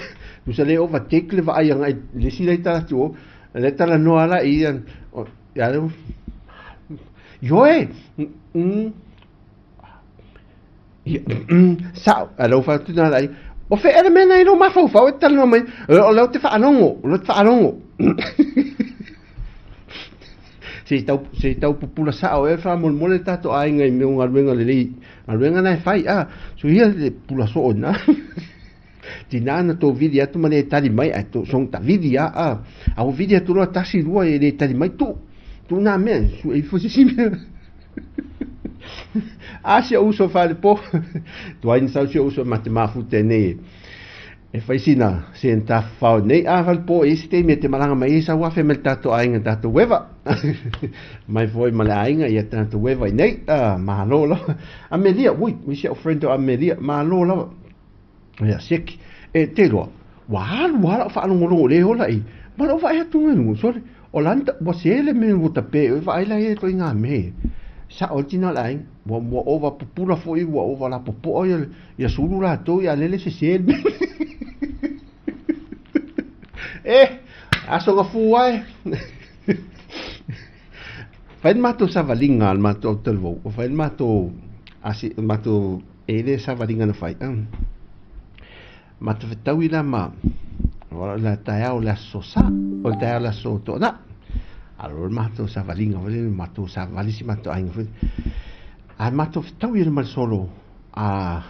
tusa le overtake le vaai agai le isi la i tala atu o, la e talanoa la i ia, ia le, ioe, mm, ia, mm, sao, a lau fa'atuna la i, o fea le mea na i lou mafaufau e te talanoa mai, o lea ou te faalogo, o lea ou te faalogo. Se i tau, se i tau pupula sao e faamolemole le tatou aiga i mea o galuega lelei, galuega na e fai, a, so ia le pula soo ina. Tinā na tou vili atu ma le tali mai, ae tou soga tavili a, a, a ua vili atu loa tasi lua e le tali mai, tuu, tuu nā mea, sue ifo se isi mea. A si ou uso faalepo, tuai na sau si ou uso ma te mafuta nei e. E fai sina se tafafao nei a falepo e se taimi e te malaga mai ai sau afe mai le tatou aiga tatou ueva. Mai foi ma le aiga ia tatou ueva i nei. Ah, malo lava. Amelia, ui, ui si au friend o Amelia, malo lava. Ia, siaki. E te loa, ua alu lava lau faalogologo i le ola i, ma lou vaai atu ngai luga, sole, o lana, ua se le mea ua tape e vaai la ia ituaiga mea ia. Sao ai le tina o le aiga, ua, ua ova pupula foi, ua ova lapopoa ia, ia sulu latou, ia lele sese le mea. E, aso gafua e. Fai le matou savaliga a le matou autalavou, ua fai le matou asi, matou e le savaliga na fai, matou fetaui la ma o le taeao o le aso Sa, o le taeao o le aso Toonai. Alo le matou savaliga foi lele, matou savali si matou aiga foi. A matou fetaui ma le solo a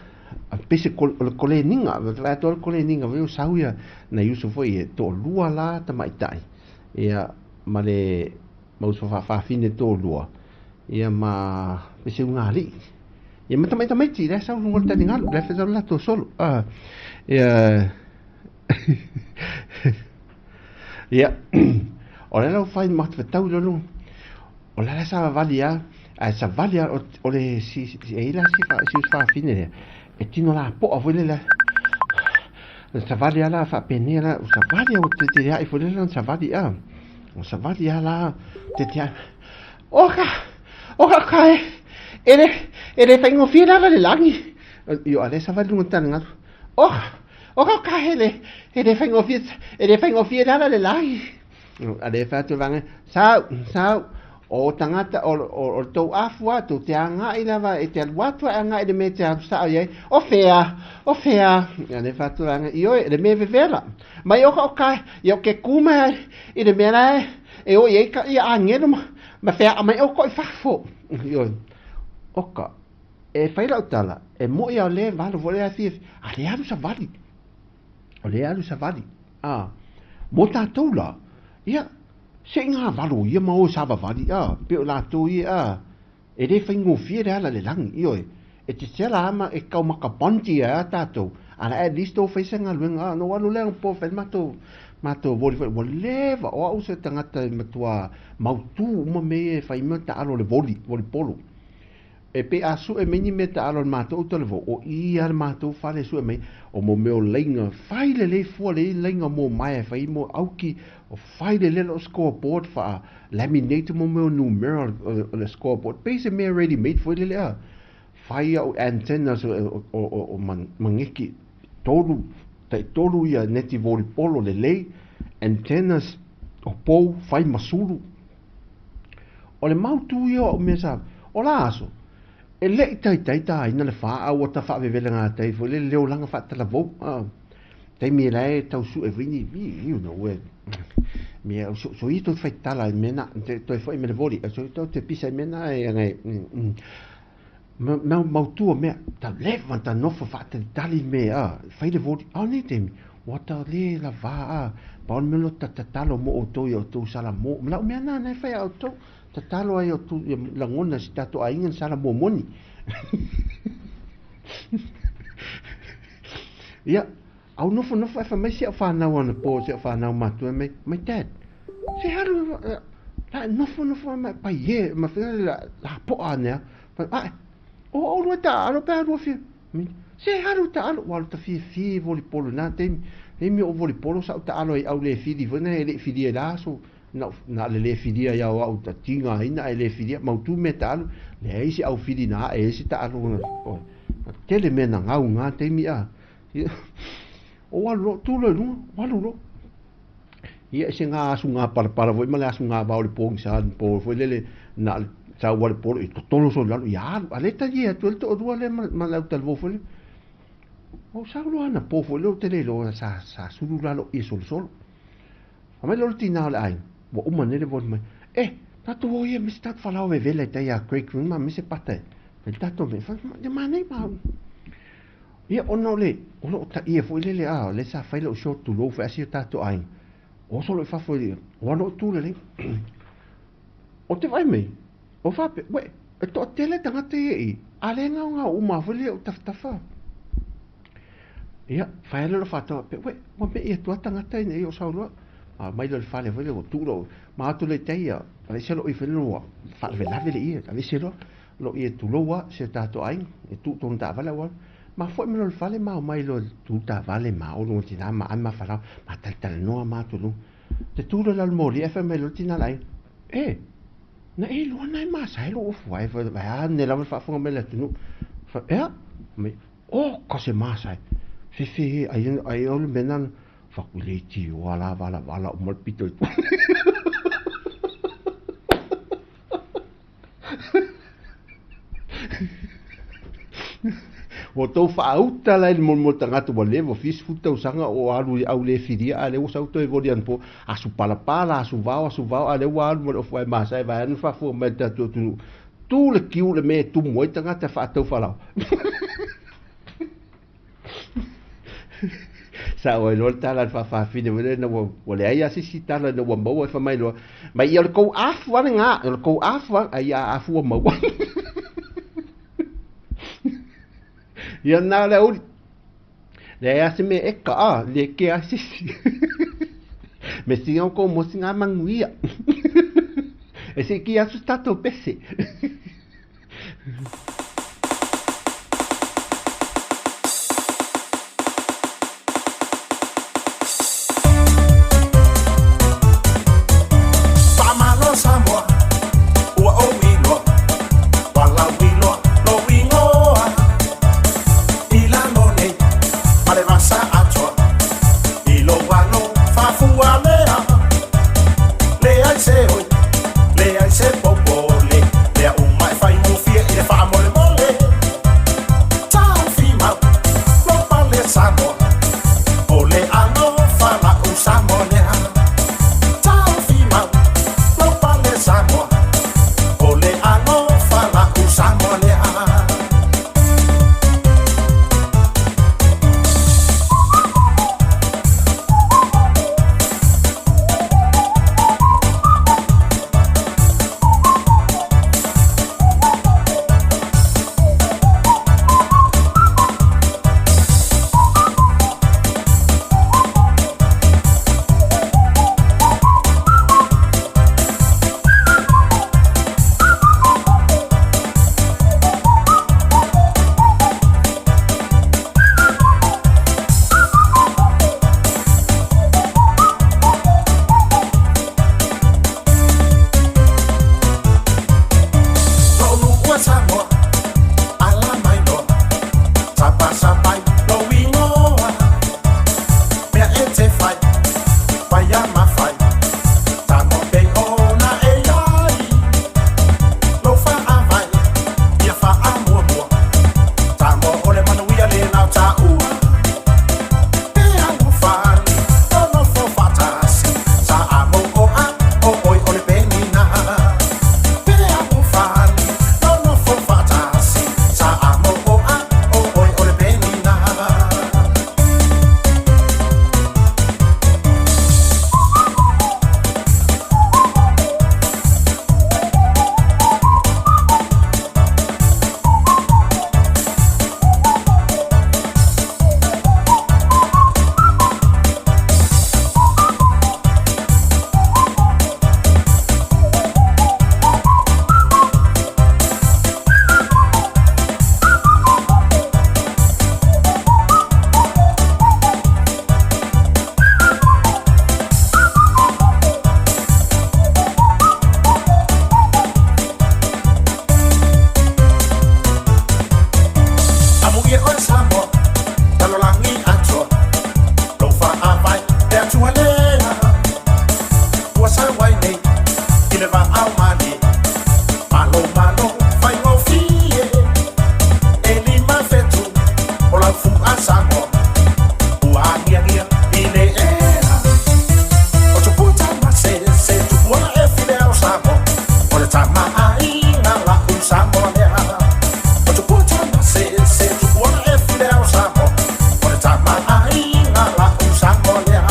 pei se o le koleniga, vaai atu le koleniga foi o sau ia nai uso foi e toalua la tamaitai ia ma le ma uso faafafine toalua ia ma pei se ugalii ia ma tamaitamaiti la e sau i luga o le taligalu la e sau le latou solo a ia ia o le lau fai ma fetau i lalo o la la savavali a ae savali a o le si e i la si si uso faafine lea e tino lapoa foi lele na savali a la faapenei la o savali a ua teteaʻi foi lele na savali a o savali a la teteaʻi o ka o ka ka e e le e le faigofie lava le lagi io a le savali luga taligalu o o ka ka e le e le faigofie e le faigofie lava le lagi a le fai atu vaega sau sau o tagata o o le tou afu lava tou te agai lava e te alu atu ae agai i le mea e te alu sao i ai o fea o fea a le fai atu vaega ioe le mea e vevela mai o ka o ka ia o ke kū mai ai i le mea la e e o i ai ka ia agelo ma, ma feaa mai oukou i fafo. Ioe. Oka, e fai lau tala, e moʻi a o lea e valo foi lea fiafia, a lea alu savali. O lea alu savali. A, mo tatou la, ia, se i gavalo ia ma o e savavali, a, pei o latou ia, a, E le faigofie le ala i le lagi, ioe. E tetela a ma e kau ma ka bounty ai a tatou, a la at least o fai se galuega a. Na ou alu lea anapo fai le matou, matou voli foi, ua leva, o au se tagata e matua mautu uma mea ia e fai mea taalo o le voli, voli polo. E pei a sue mai ni mea taalo a le matou talavou, o i a le matou fale e sue mai, o mo mea o laiga, fai lelei fua lelei laiga mo maea e fai mo auki, o fai lelei lou scoreboard faa laminate mo mea o numera o le scoreboard, pei se mea ready made foi lele a. Fai au antennas o mangeki tolu, tai tolu ia neti volipolo lelei, antennas o pou fai ma sulu. O le mautū ia o au mea sa, o la aso, e le i taitai tāina le wha au o ta whaavevele ngā tai foi lele le olaga faatalavou. Taimi e lae tau sue foi ni, you know, e, mea, so, so i toi whai tala i mena, te, toi whai me le voli, so i tau te pisa i mena e angai, mau, mautua mea, ta leva ta nofo whaatalitali me, a, whai le voli, a nei taimi, ua ta le la vā, a, pa o le mea lo ta tatalo mo o tou i o tou sala mo, ma lau mea nā, nai whai a o tou, tatalo ai o tou, ia langona si tatou aiga na sala mo moni. Ia, au nofonofo ae fai mai si au whanau anapo, si au whanau matua mai, mai dad, se haru, la nofonofo mai pai e, ma whina la, la po'a anea, fai, ae, o o rua ta alo pe a rua fia, se haru ta alo, walu ta fia fia volipolo nā taimi, taimi o volipolo sa ta alo ai au le fili, foi na e le fili e la, so, na, na le le filia ia o au ta tinga ina e le filia, mautu me ta alo, leai se au fili na e se ta alo, o, tele mea na ngau ngā taimi a. O alu loa, tu loa i luga, o alu loa. Ia e se ngā asu ngā parapara foi ma le asu ngā vao le pōgisa le pō foi lele na le sau a le polo i totolo solo i lalo, ia alu, a le tali atu e le toalua lea ma, ma le au talavou foi lele. O sau loa ana pō foi lele ou te le iloa sa, sa sulu lalo i solosolo. Fai mai loa le tinā o le aiga, ua uma nei le voli mai, Eh, tatou o ia me se tatou falao vevela i tai a Craig ma me se pata e fai le tatou mea. Fai mai, manaia ma au. Ia, ona o le, o loo taia foi lele, a, le sa fai lau short tulou fai asi o tatou aiga. O solo i fafo i, o ano o tu lelei. O te vaai mai, o faapea, uē, e toatele tagata ia i, a le gaogao uma foi lea o tafatafa. Ia, fai ale lo whātau, pe, uē, ua mei atu a tagata ina ia o sauloa. A mai lo le fale foi lea, ua tuu lo, ma atu le tai ia, aveese lo i foi lea ua faalavelave le ia, aveese loa, lo ia tulou a si o tatou aiga, e tuu tonu taavale au alu. Ma foi mai loa i le fale ma omai loa i le tu taavale ma olo ma tina ma ame ma falau, ma talatalanoa ma atu i luga. Te tu loa i lalo moli ae fai mai loa le tina a le aiga, E! Na e iloa na e masae lou ofu ae fai a ne lava le faafofoga mai le atunuu. Fai, ea? Mai, oh, ka se masae. Fefe e, ai, ai o le mea nana, faku le iti o ala vala vala uma le pito i tua. Ua tou faauta la i le molimoli tagata ua leva ua fia sefulu tausaga o alu i au le filia a lea ua sau toe voli anapo asu palapala asu vao asu vao a lea ua alu ma le ofu ae masae vaeane faafofoga mai le tatou atunuu tu le kiu le mea e tumu ai tagata faatau falaoa. Sao ai loa le tala a le faafafine foi lea ina ua, ua leai lava se isi tala ina ua maua e fai mai loa, mai ia o le kou afu lava lena, o le kou afu lava, ai a afu ua maua. Ia na le auli. Leai lava se mea eka, a, le ke a se isi. Me singa o kou mo singa manuia. E se ki asu tatou pese. Faamalo Samoa, ua ou iloa, ua lauiloa lou igoa. I lalo nei ma le vasa atoa, i lou alo faafualea. Leai se oi, leai se popole, mea uma Samoa, ala mai loa, sapasapai lou igoa. Mea e te fai, paia ma fai, Samoa pei ona e ai. Lou faavae, ia faamuamua, Samoa o le manuia lena o taua. E alofani, nonofo faatasi, Samoa, o oe o le penina. E alofani, nonofo faatasi, Samoa, o oe o le penina. Amuia oe Samoa, lalolagi atoa, lou faavae le Atua lea. Ua sau ai nei i le vaao malie, malo malo faigofie. E 5 fetu o lau fu'a Samoa, ua agiagia i le ea. O tupua tamasese, tupua e file ao Samoa, o le tamaaiga la'u Samoa lea. O tupua tamasese, tupua e file ao Samoa, o le tamaaiga la'u Samoa lea.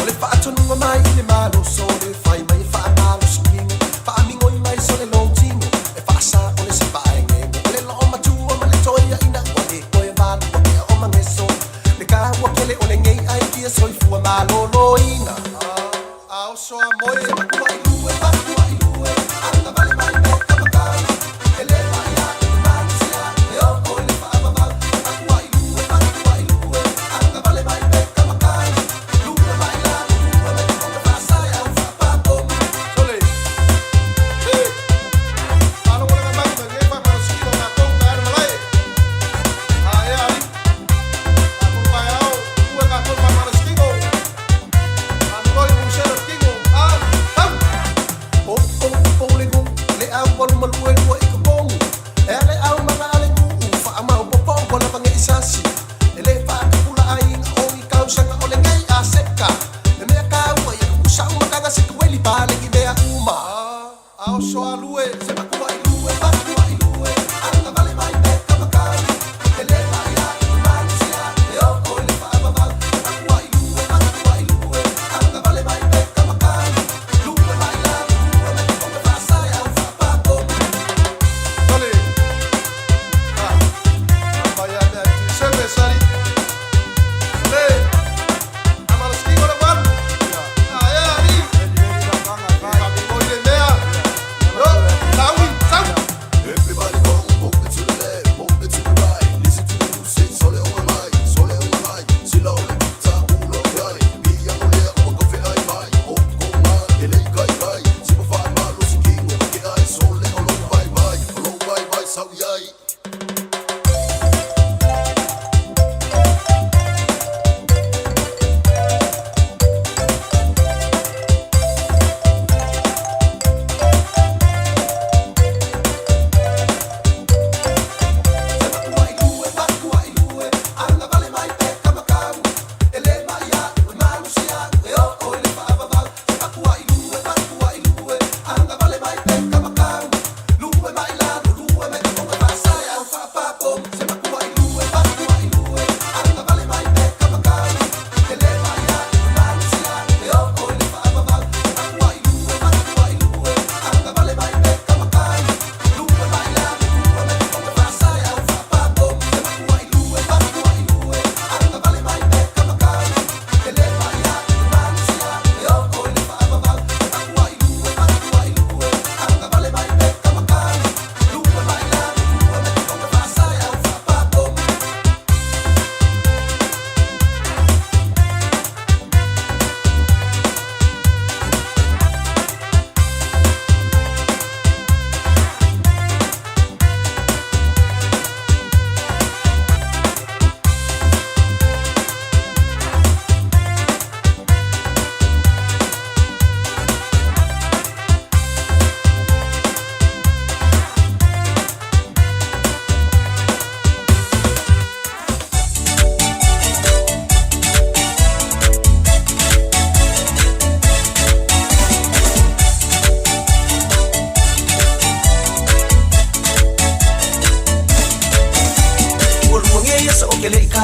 O le faatonuga mai i le maloso le fai mai e faamalositino faamigoi mai so le lotino e faasao le sipaegego o le loomatua ma le toeaina ua le toe valua kea o mageso le kaua kele o legei aikia soifua malōlōina aoso a moe se makuailue makuailue agavale mai mekamakau e lē paia i le malusia e oo i le faavavau makuailue makuailue agavale mai mekamakau lua mai lalo lua mai foga faasale au faapapogi Sole. Faalogologo mai ma lenei faamalositino o tatou taeao malae. A ea alii, tatou taeao, ua tatou faamalositino. Faamigoi musele o le tino. A, tau! O le guu le au alu malue lua i kokogu e ale au maga ale guu faamaopoopo ua lava ge'i sasi e lē faakapula aiga o i kausaga o legei aseka e mea kaua ia kukusa'u makaga se kueli palegi mea uma A oso a lue. Se makuailue makuailue agavale mai pekamakau e lē paia i le malusia e oo i le faavavau makuailue makuailue agavale mai pekamakau lua mai lalo lua mai foga faasale au faapapogi. Sole. Ha. Paia mea ti seve sali. Sole.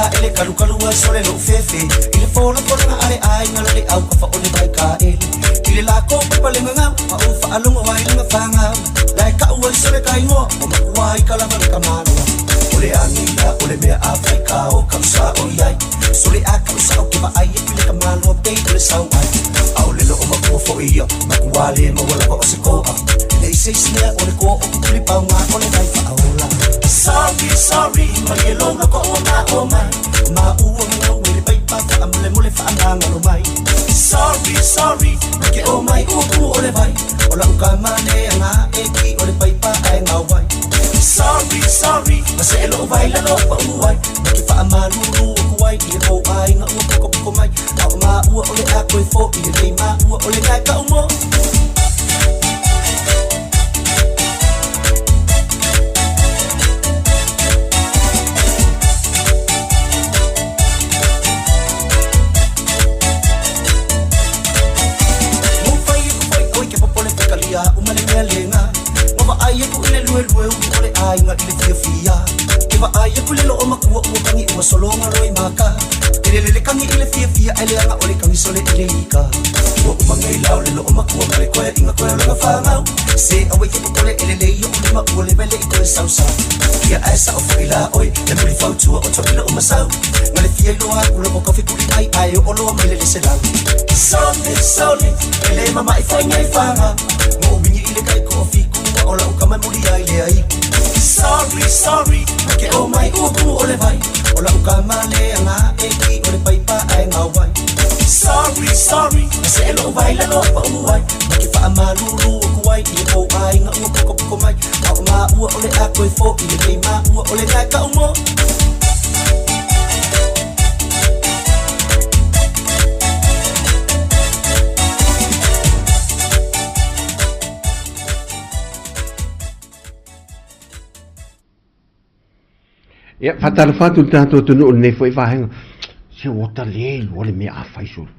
Kaele kalukalu ai sole lou fefe I le folafolaga a le aiga le au kafa o le vai kaele I le lako paipa le gagau Ma ou faalogo ai le gafagau Lae ka'u ai sole kaigoa O makua i kalava le kamaloa O le agila o le mea a fai ka o ka'u sa'o i ai Sole a ka'u sa'o ke vaai aku i le kamaloa pei o le sau ai A o le loo makua fo'i ia Makuā le maua lava o se ko'a Leai se isi mea o le koa o kukuli pauga o le vai faaola Sorry, sorry, malie lou loko ua ma'o mai Maua gagau i le paipa faamolemole faamagalo mai Sorry, sorry, ma ke o mai ua kumu o le vai O la'u kamale aga e ki o le paipa ae gao ai Sorry, sorry, ma se'e lo'u vai lalo pa'u ai Ma ke faamalulu aku ai i le kou aiga ua pokopoko mai A o maua o le a koe fo'i lelei maua o le gae ka'u mo. Ua fai aku foi oi ke popole fekalia o ma le mea lega Ua vaai aku i le luelue ulu o le aiga i le fiafia Ke vaai aku i le loo makua ua kagi ua sologa loi maka Ke le lele kagi i le fiafia ae leaga o le kagi sole i le ika Ua uma nei la o le loo makua ma le koeaiga koe o lona fanau Se aua i ke popole e lelei oʻu lima ua leva e leʻi toe sausau Ia ae sao foi la oe le muli fautua o toʻila o masau Ma le fia iloa aku loko ka fekuli mai ae oo loa mai le le selau Sole sole e le mamaʻi fai nei faga Mo wingi i le kai ko o fiku ua o lau kama muli ai le ai Sorry sorry ma ke o mai ua kumu o le vai O lau kama le aga e ki o le paipa ae ngao ai Sorry sorry ma seʻe loʻu vai lalo paʻu ai Ma ke faamalulu aku ai i le kou aiga ua pokopoko mai A o maua o le a koe foʻi lelei maua o le gae kaʻu mo. Ia, faatalofa atu i le tatou atunuu i lenei foi vaega. Se ua ta le iloa le mea a fai solo.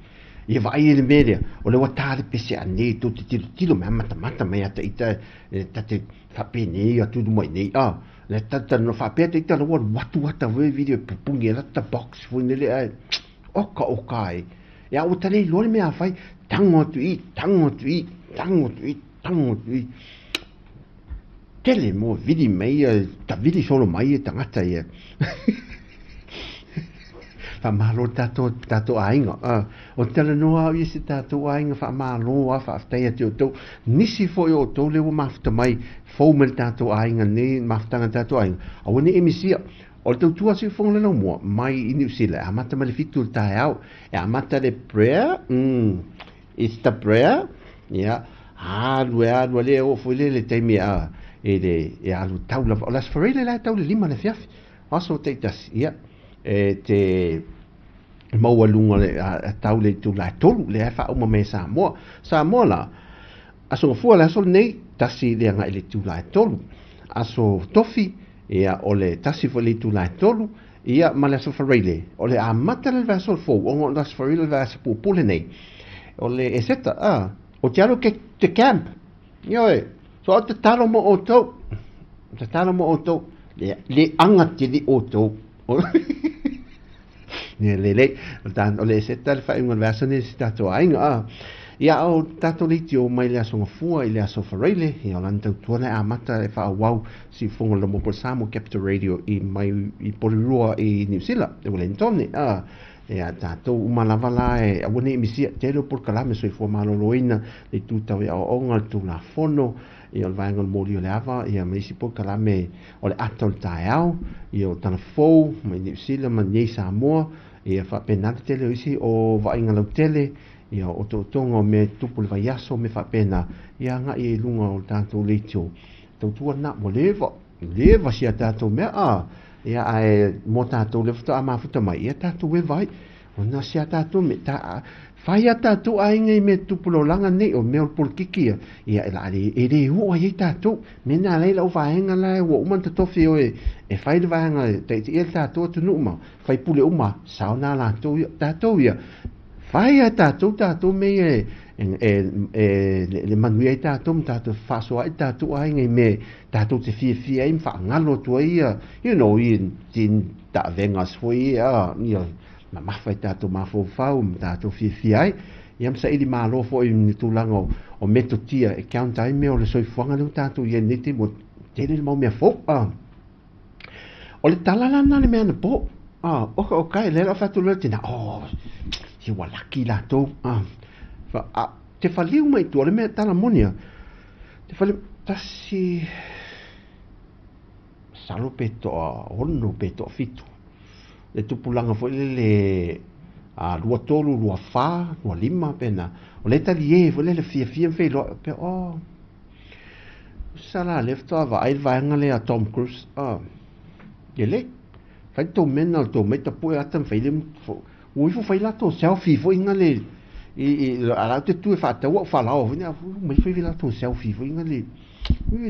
Ia vaai i le mea lea, o lea ua ta le pese a nei tou te tilotilo mai a matamata mai a ita e ta te faapenei atu i luma i nei a. Le ta ta no faapea ta ita la ua alu atu ata foi video e pupungi e la ta box foi nele ae oka oka e. Ia ua ta le iloa le mea a fai, tango atu i, tango atu i, tango atu i, tango atu i. Tele mo vili mai ia, tavili solo mai ia tagata ia. Faamalo le tatou, tatou aiga. O te talanoa au ia se tatou aiga faamalo a faafetai atu i outou. Nisi foi o outou lea ua mafuta mai, fou mai le tatou aiga nei, mafutaga le tatou aiga. Aua ne i misia. O le tautua a Siufofoga le Laumua mai i Niu Sila e amata mai le 7 o le taeao, e amata le prayer, it's the prayer, ia, alu e alu a le oo foi lea i le taimi a, e le, e alu tau lava. O le Aso Faraile la e tau le 5 le afiafi, aso taitasi, ia, e te maualuga le, a, tau le itula e 3, lea e faauma mai e Samoa. Samoa la, Aso Gafua le aso lenei, tasi le agai i le itula e 3. Aso Tofi, ia, o le tasi foi le itula e 3, ia, ma le Aso Faraile. O le amata lea o le vaiaso fou, ona o le Aso Faraile o le vaiaso pupule nei. O le Eseta, a, o te alu ke te camp. Ioe, so o te tatalo mo outou. Tatalo mo outou. Le, le aga tele outou. Ia lelei, o le Eseta le faaiuga o le vaiaso nei si tatou aiga. A. Ia o tatou leitio mai le Aso Gafua i le Aso Faraile, ia o lana tautua na e amata e faaauau siufofoga o le Laumua po o le Samoa Capital Radio i mai i Porirua i Niu Sila, i Wellington. A. Ia tatou uma lava la e aua ne i misia, tele o polokalame soifua maloloina, le itu tau i aoaoga, le Tulafono, ia o le vaega o le moli o le ava, ia ma isi polokalame o le ata o le taeao, ia o tala fou mai Niu Sila ma nei Samoa, ia faapena le tele o isi o vaaiga lautele, ia o otootoga o mea e tutupu i le vaiaso ma mea faapena, ia agai ai i luga o le tatou leitio. Tautua lena, ua leva, leva si a tatou mea, a, ia ae mo tatou lea faatoa mafuta mai, ia tatou eva ai. Ona si a tatou mea, ta, fai a tatou aiga i mea tutupu lolaga nei, o mea o le polokiki ia, ia e la le, e le oo ai ai tatou. Mea na ala ai lau vaega la ua uma ona totofi oe e fai le vaega e taitaia le tatou atunuu ma faipule uma, sao na latou ia, tatou ia, fai a tatou tatou mea ia E le manuia ai tatou ma tatou fefaasoaai le tatou aiga i mea tatou te fiafia ai ma faagalo atu ai ia, you know, i taavega foi ia, ia mamafa i tatou mafaufau ma tatou fiafia ai. Ia ma saili malo foi i le tulaga o metotia e count ai mea o le soifuaga lea ua tatou i ai i lenei taimi, ua tele le mau mea fou. O le tala la lena le mea anapo. Oka oka e lea la fatu le tina. Oh, se ua laki latou. A, te whaliu mai tua le mea tala moni a. Te whaliu, tasi, salo pe toa ono pe toa fitu. Le tupulaga foi lele a 23, 24, 25 pena. O le tali e foi lele fiafia ma feiloai pe oh. Sala le faatoa vaai le vaega lea a Tom Cruise. Ah. Lelei. Fai tou mena o tou mai tapue ata ma fai le ua ifo fai latou selfie foi nga le i a la te tu e faatau au falao foi na mai fai latou selfie foi nga le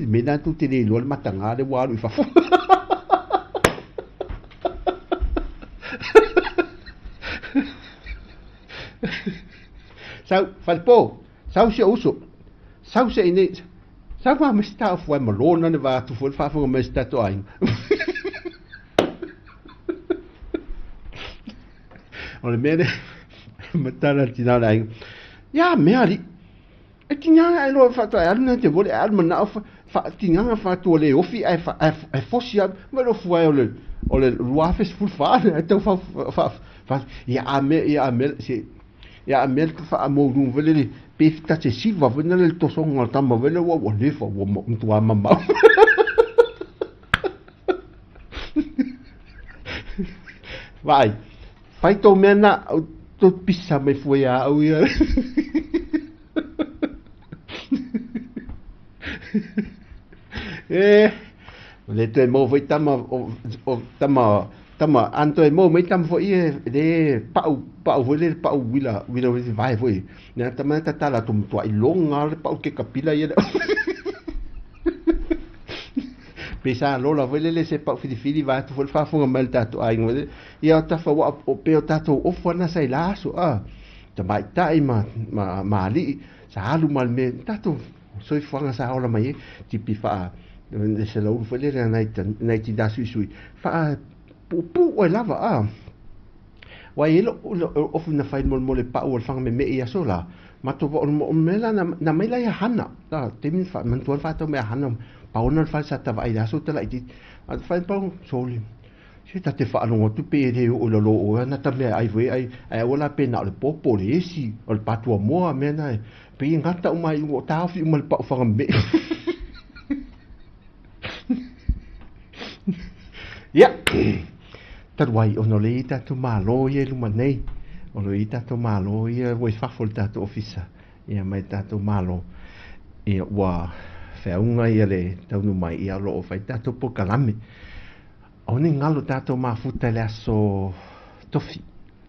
mena tu te le iloa le mataga le ua alu i fafo. Sau, falepo, sau si ou uso, sau se i nei, sau ma me sta ofu ai ma lona ne va atu foi le faafofoga mai si tatou aiga. O le mea lea, matala le tina o le aiga. Ia mea alii, e tigaga e loa faatoa e alu nai te vole, e alu manao fa, tigaga faatua le ofi ae, ae fosi alu, mai lo fua e o le 2014, ae tau fa, fa, fa, ia a mea, ia a mea, se, ia a mea le faamouluga foi lele, pe ta te siva foi na le tosoga o le tama foi lele, ua lefa, ua matua mamao. Vaai, fai tō mea nā, tō pisa mai fua ia au ia. E, le toe mau foi tama, o, tama, tama, an toe mau mai tama foi e, le pau, pau foi le pau wila, wila wila vai foi. Nea tama tatala tu matua i longa le pau ke kapila ia le. Pe sa lola foi lele se pau filifili va atu foi le faafofoga mai le tatou aiga foi lele. Ia o tafa ua o pe o tatou ofu ana sa i la aso a. Tamaitai ma, ma, ma alii sa alu ma le mea tatou soifuaga sa ola mai ai tipi faa le selaulu foi lele nai nai tina suisui faa puupuu ai lava a. Ua i ai lou ofu na fai mo le pau o le fagamemee i aso la, matou o mea la na mai la ia Hana, la taimi na manatua na faatau mai a Hana, paona le fale sa tavaai i le aso tala itiiti, a fai pau sole, se ta te faalogo atu pe le oo i lalo o oe ana ta mea ai foi ai, ae aua la pe na o le popo, o le esi, o le patuamoa, mea na e, pei e gata uma ai ua taofi uma le pau fagamemee. Ia, talu ai ona o lea i ai tatou Malo ia i luma nei, o lo o i ai tatou Malo ia ua i fafo i le tatou ofisa, ia mai le tatou Malo, ia ua feauga ia le taunuu mai, ia o lo o fai tatou polokalame. Aua ne i galo tatou mafuta i le aso Tofi.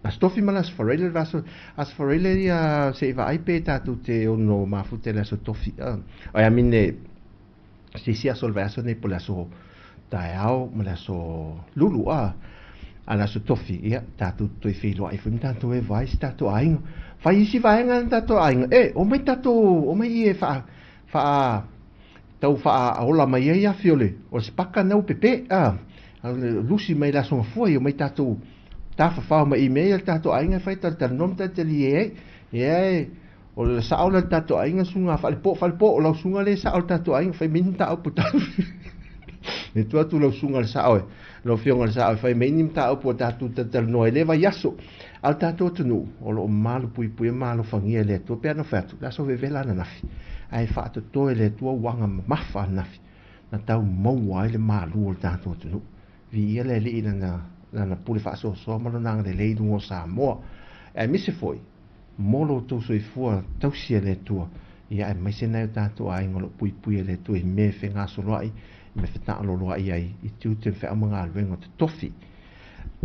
Aso Tofi ma le aso Faraile, le aso, aso Faraile ia se i vaai pe tatou te ono mafuta i le aso Tofi. Ai, I mean, se isi aso o le vaiaso nei po o le aso taeao ma le aso lulu a a le aso tofi ia tatou toe feiloai foi ma tatou e vaai si tatou aiga fai isi vaega na tatou aiga e omai tatou omai i e faa faa tau faaola mai ai afi o le o le sipaka na ua pepe a lusi mai le aso gafua i omai tatou tafafao mai i mea ia le tatou aiga e fai talatalanoa ma talitalie ai ia e O le sao lea o le tatou aiga suga falepo falepo o lau suga lea sao le tatou aiga fai mai ni mataupu tatou e tua atu lau suga le sao e lau afioga le sao e fai mai ni mataupu a tatou talatalanoa i lea vaiaso a le tatou atunuu o lo o malupuipuia ma alofagia e le Atua pe ana fai atu le aso vevela ananafi ae faatotoe e le Atua uaga mamafa ananafi na tau maua ai le malu o le tatou atunuu viia le Alii lana lana pule faasoasoa ma lona agalelei i luga o Samoa aemaise foi Mo lo outou soifua tausi e le Atua, ia aemaise nai o tatou aiga o lo o puipui e le Atua i mea e fegasoloai, i mea e fetaaloloai ai i tiute ma feau ma galuega o totofi.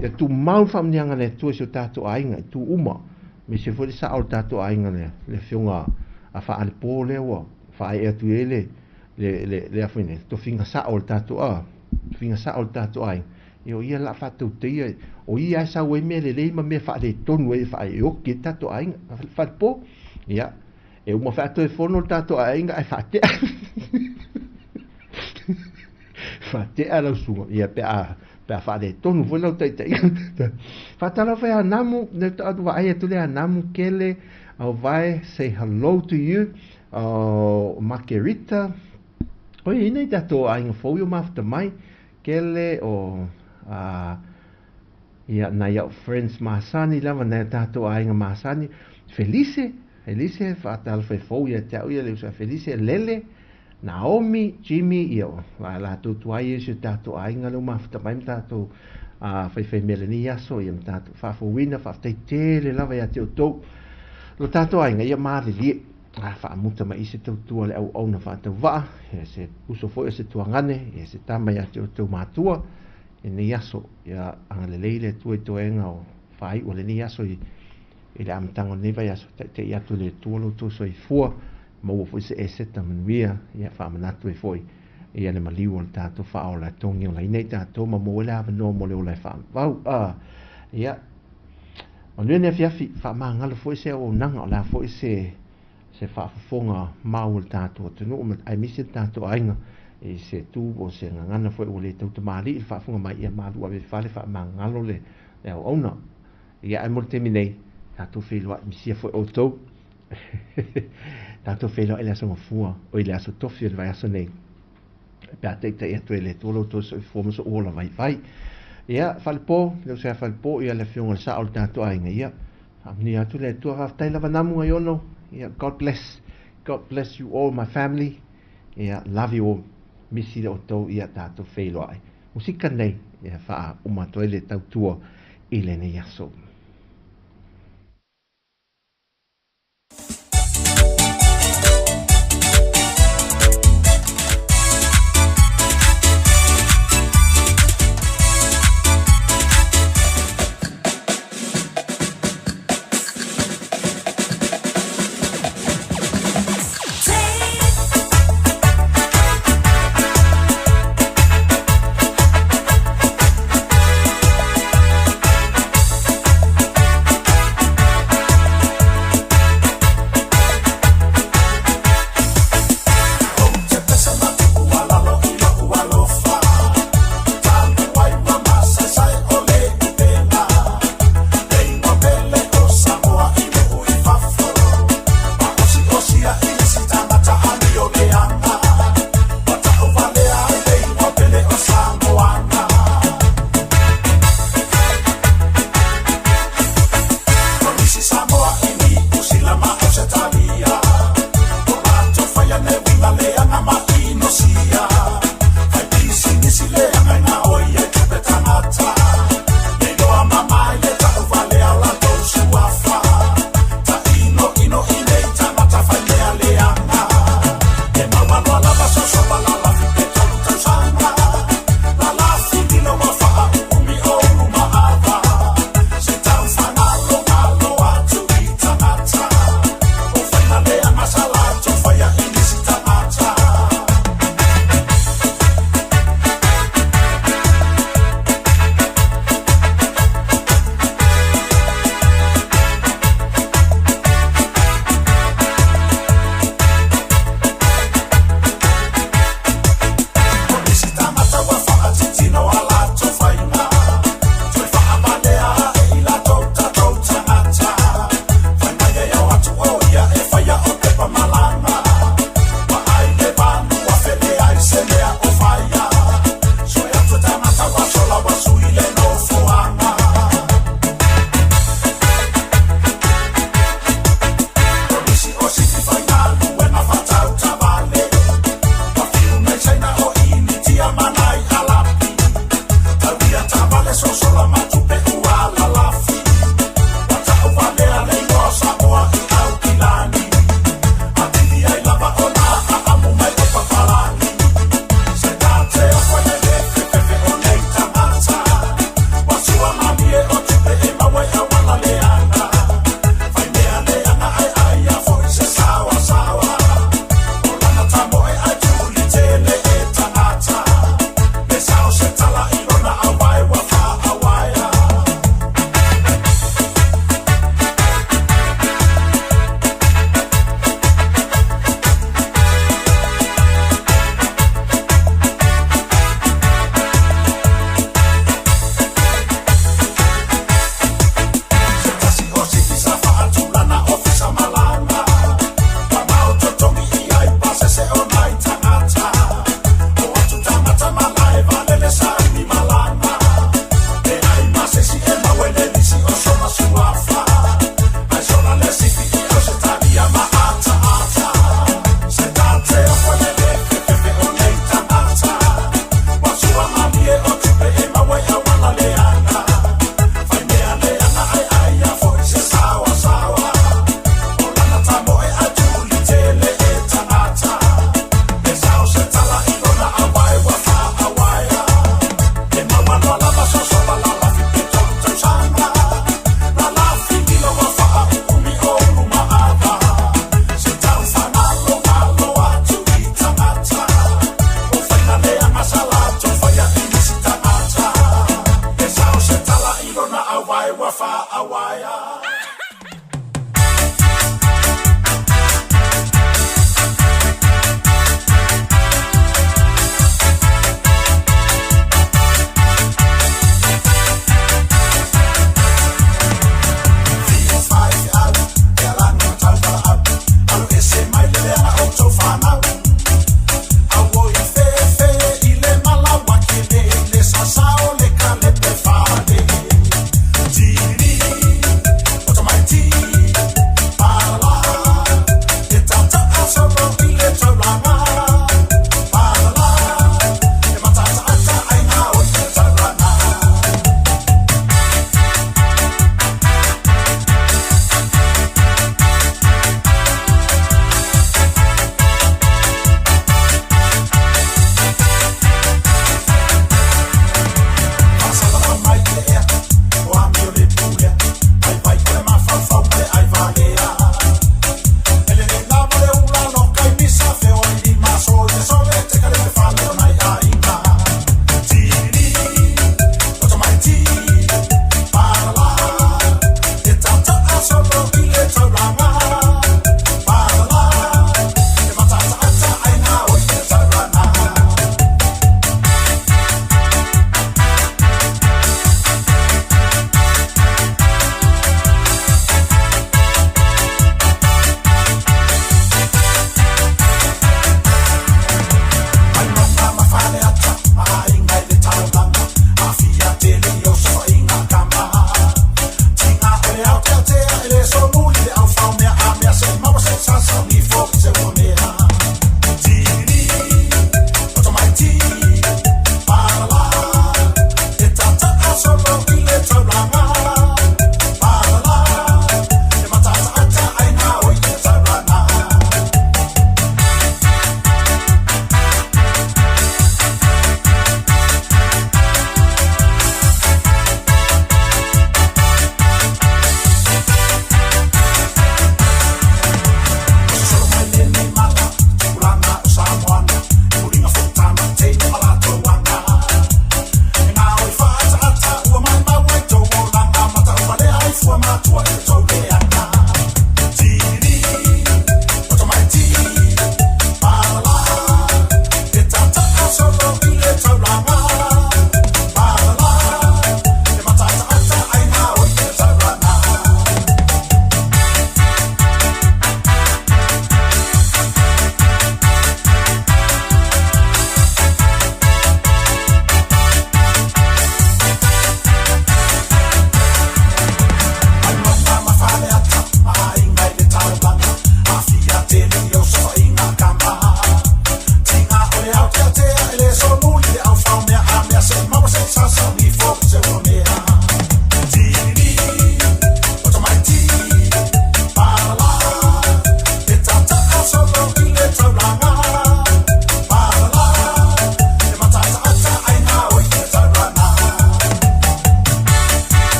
Ia tumau le faamanuiaga a le Atua i si o tatou aiga i itu uma, aemaise foi le sao o le tatou aiga le, le afioga a Faalepo lea ua faaee atu i ai le, le, le, le, le tofiga sao o le tatou, a, tofiga sao o le tatou aiga. Ia o ia la faatauteia, o ia e sau ai mea lelei ma mea faaletonu ai e faaeoki ai tatou aiga. Falepo, ia, E uma faatoe fono le tatou aiga ae faatea. Faatea lau susuga, ia pe a pe a faaletonu foi lau taitaiga. Faatalofa ia Namu, le tatou vaai atu lea Namu Kele, Auvae, say hello to you. Oh, Makerita, oi nei tatou aiga fou i o mafuta mai, Kele o a ia nai au friends masani lava nai o tatou aiga masani, Felice, Felice faatalofa e fou ia te au ia le uso a Felice, Lele, Naomi, Jimmy, ia o a latou tuai ia si o tatou aiga lea ua mafuta mai ma tatou a faifaimea i lenei aso ia ma tatou faafouina, faafetai tele lava ia te outou. Lo tatou aiga ia malilie a faamuta mai i se tautua le auauna faatauvaa, ia se uso foi o se tuagane, ia se tama ia te outou matua i lenei aso. Ia agalelei le Atua i toega o faaiu o lenei aso i, i le amataga o lenei vaiaso, taita'i atu e le Atua lo outou soifua, maua foi se eseta manuia, ia faamanatu ai foi ia le maliu o le tatou faaola e togiolaina i tatou ma maua ai le avanoa mo le ola e faavau. A, ia, manuia le afiafi, faamagalo foi se auaunaga, o le a foi se se faafofoga mau a le tatou atunuu aemaise le tatou aiga i se tu po o se gagana foi ua le tautamalii le faafofoga mai, ia malu ave i fale faamagalo le le auauna. Ia ae mo le taimi nei, tatou feiloai, misia foi outou. Tatou feiloai i le aso Gafua, oi le aso Tofi o le vaiaso nei, pe a taitai atu e le Atua lo outou soifua ma sou ola vaivai. Ia, Falepo, le uso ia Falepo, ia le afioga i le sao o le tatou aiga, ia, faamanuia atu le Atua, faafetai lava Namu Aiono, ia, God bless, God bless you all my family, ia, love you all, misi le outou, ia, tatou feiloai. Musika nei, ia, faauma atu ai le tautua i lenei aso.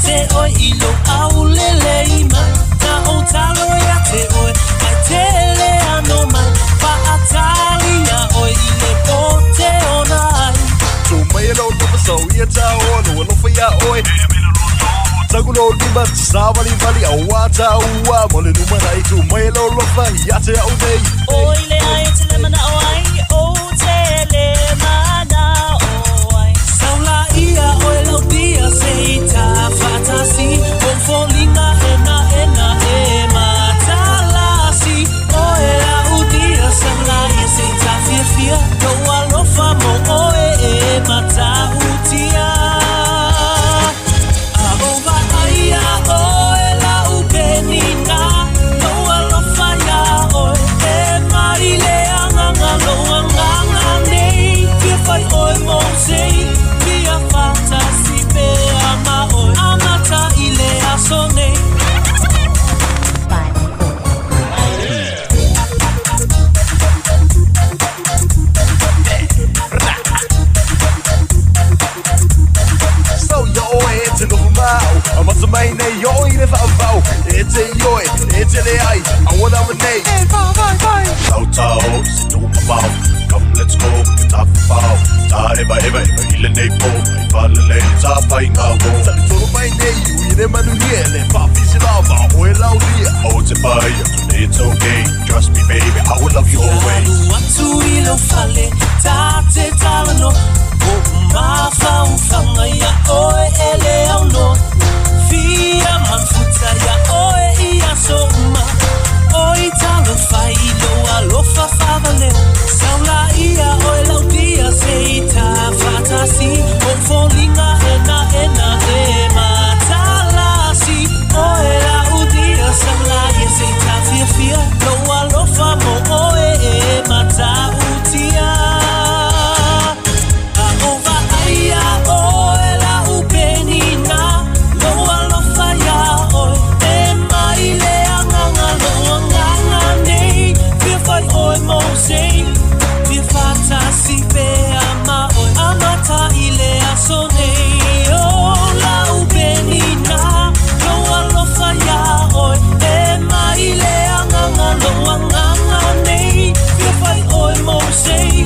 te oe i lou aulelei mai Na ou talo ia te oe mai te le ano mai Faatali ia oe i le pote ona ai Tu mai e lou luma sau ia ta oa lou alofa iā oe Tagu lou lima te sāvalivali auā tāua mo le lumanai Tu mai e lou alofa ia te au nei Oi le ai te le manao ai O te le manao ai Saula ia oe lau dia se i ta fatasi O foliga ena ena e matalasi Oe lau dia saula ia se i ta fiafia Lou alofa mo oe e matautia A ou vaai iā oe lau penina Lou alofa iā oe e mai le agaga Lou agaga nei fia fai oe mo sei Fia faatasi pea ma oe Amata i le aso nei. Sau ia oe e te noho mau Amata mai nei oe i le faavavau E te ioe, e te leai Aua lava nei E vaivai Tau tau se tuʻu mamao Come let's go ke tafafao Tāʻevaʻeva eva i lenei pō Mai faalelei le tapainga uō Talitonu mai nei ui i le manuia Le faafisi lava oe laulia Ou te pai atu nei it's okay Trust me baby I will love you always Alu atu i lou fale ta te talanoa Ou mafaufauga ia oe e le aunoa Fia mafuta ia oe i aso uma Oi talofa i lou alofa faavalea Saula ia oe lau dia se i ta faatasi O foliga enaena e matalasi Oe lau dia saula ia se i ta fiafia Lou alofa mo oe e matautia A ou vaai iā oe lau penina Lou alofa iā oe e mai le agaga Lou agaga nei fia fai oe mo sei Fia faatasi pea ma oe Amata i le aso nei O lau penina Lou alofa iā oe e mai le agaga Lou agaga nei fia fai oe mo sei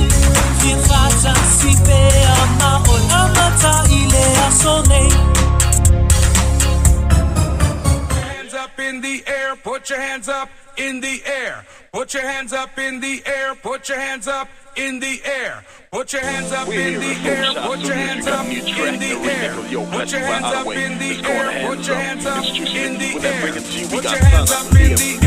Fia faatasi pea ma oe Amata i le aso nei. Hands up in the air, put your hands up in the air. Put your hands up in the air, put your hands up in the air. Put your hands up We're in here the at air, Soulside put your Studios. hands You got up a new in track, the the air. remix of Yo Put your Blessed by hands up Ottaway. in the It's called air, put Hands your Up. hands up It's juicy. in the With that air. bring it to you, we Put got your hands Son up in Liam the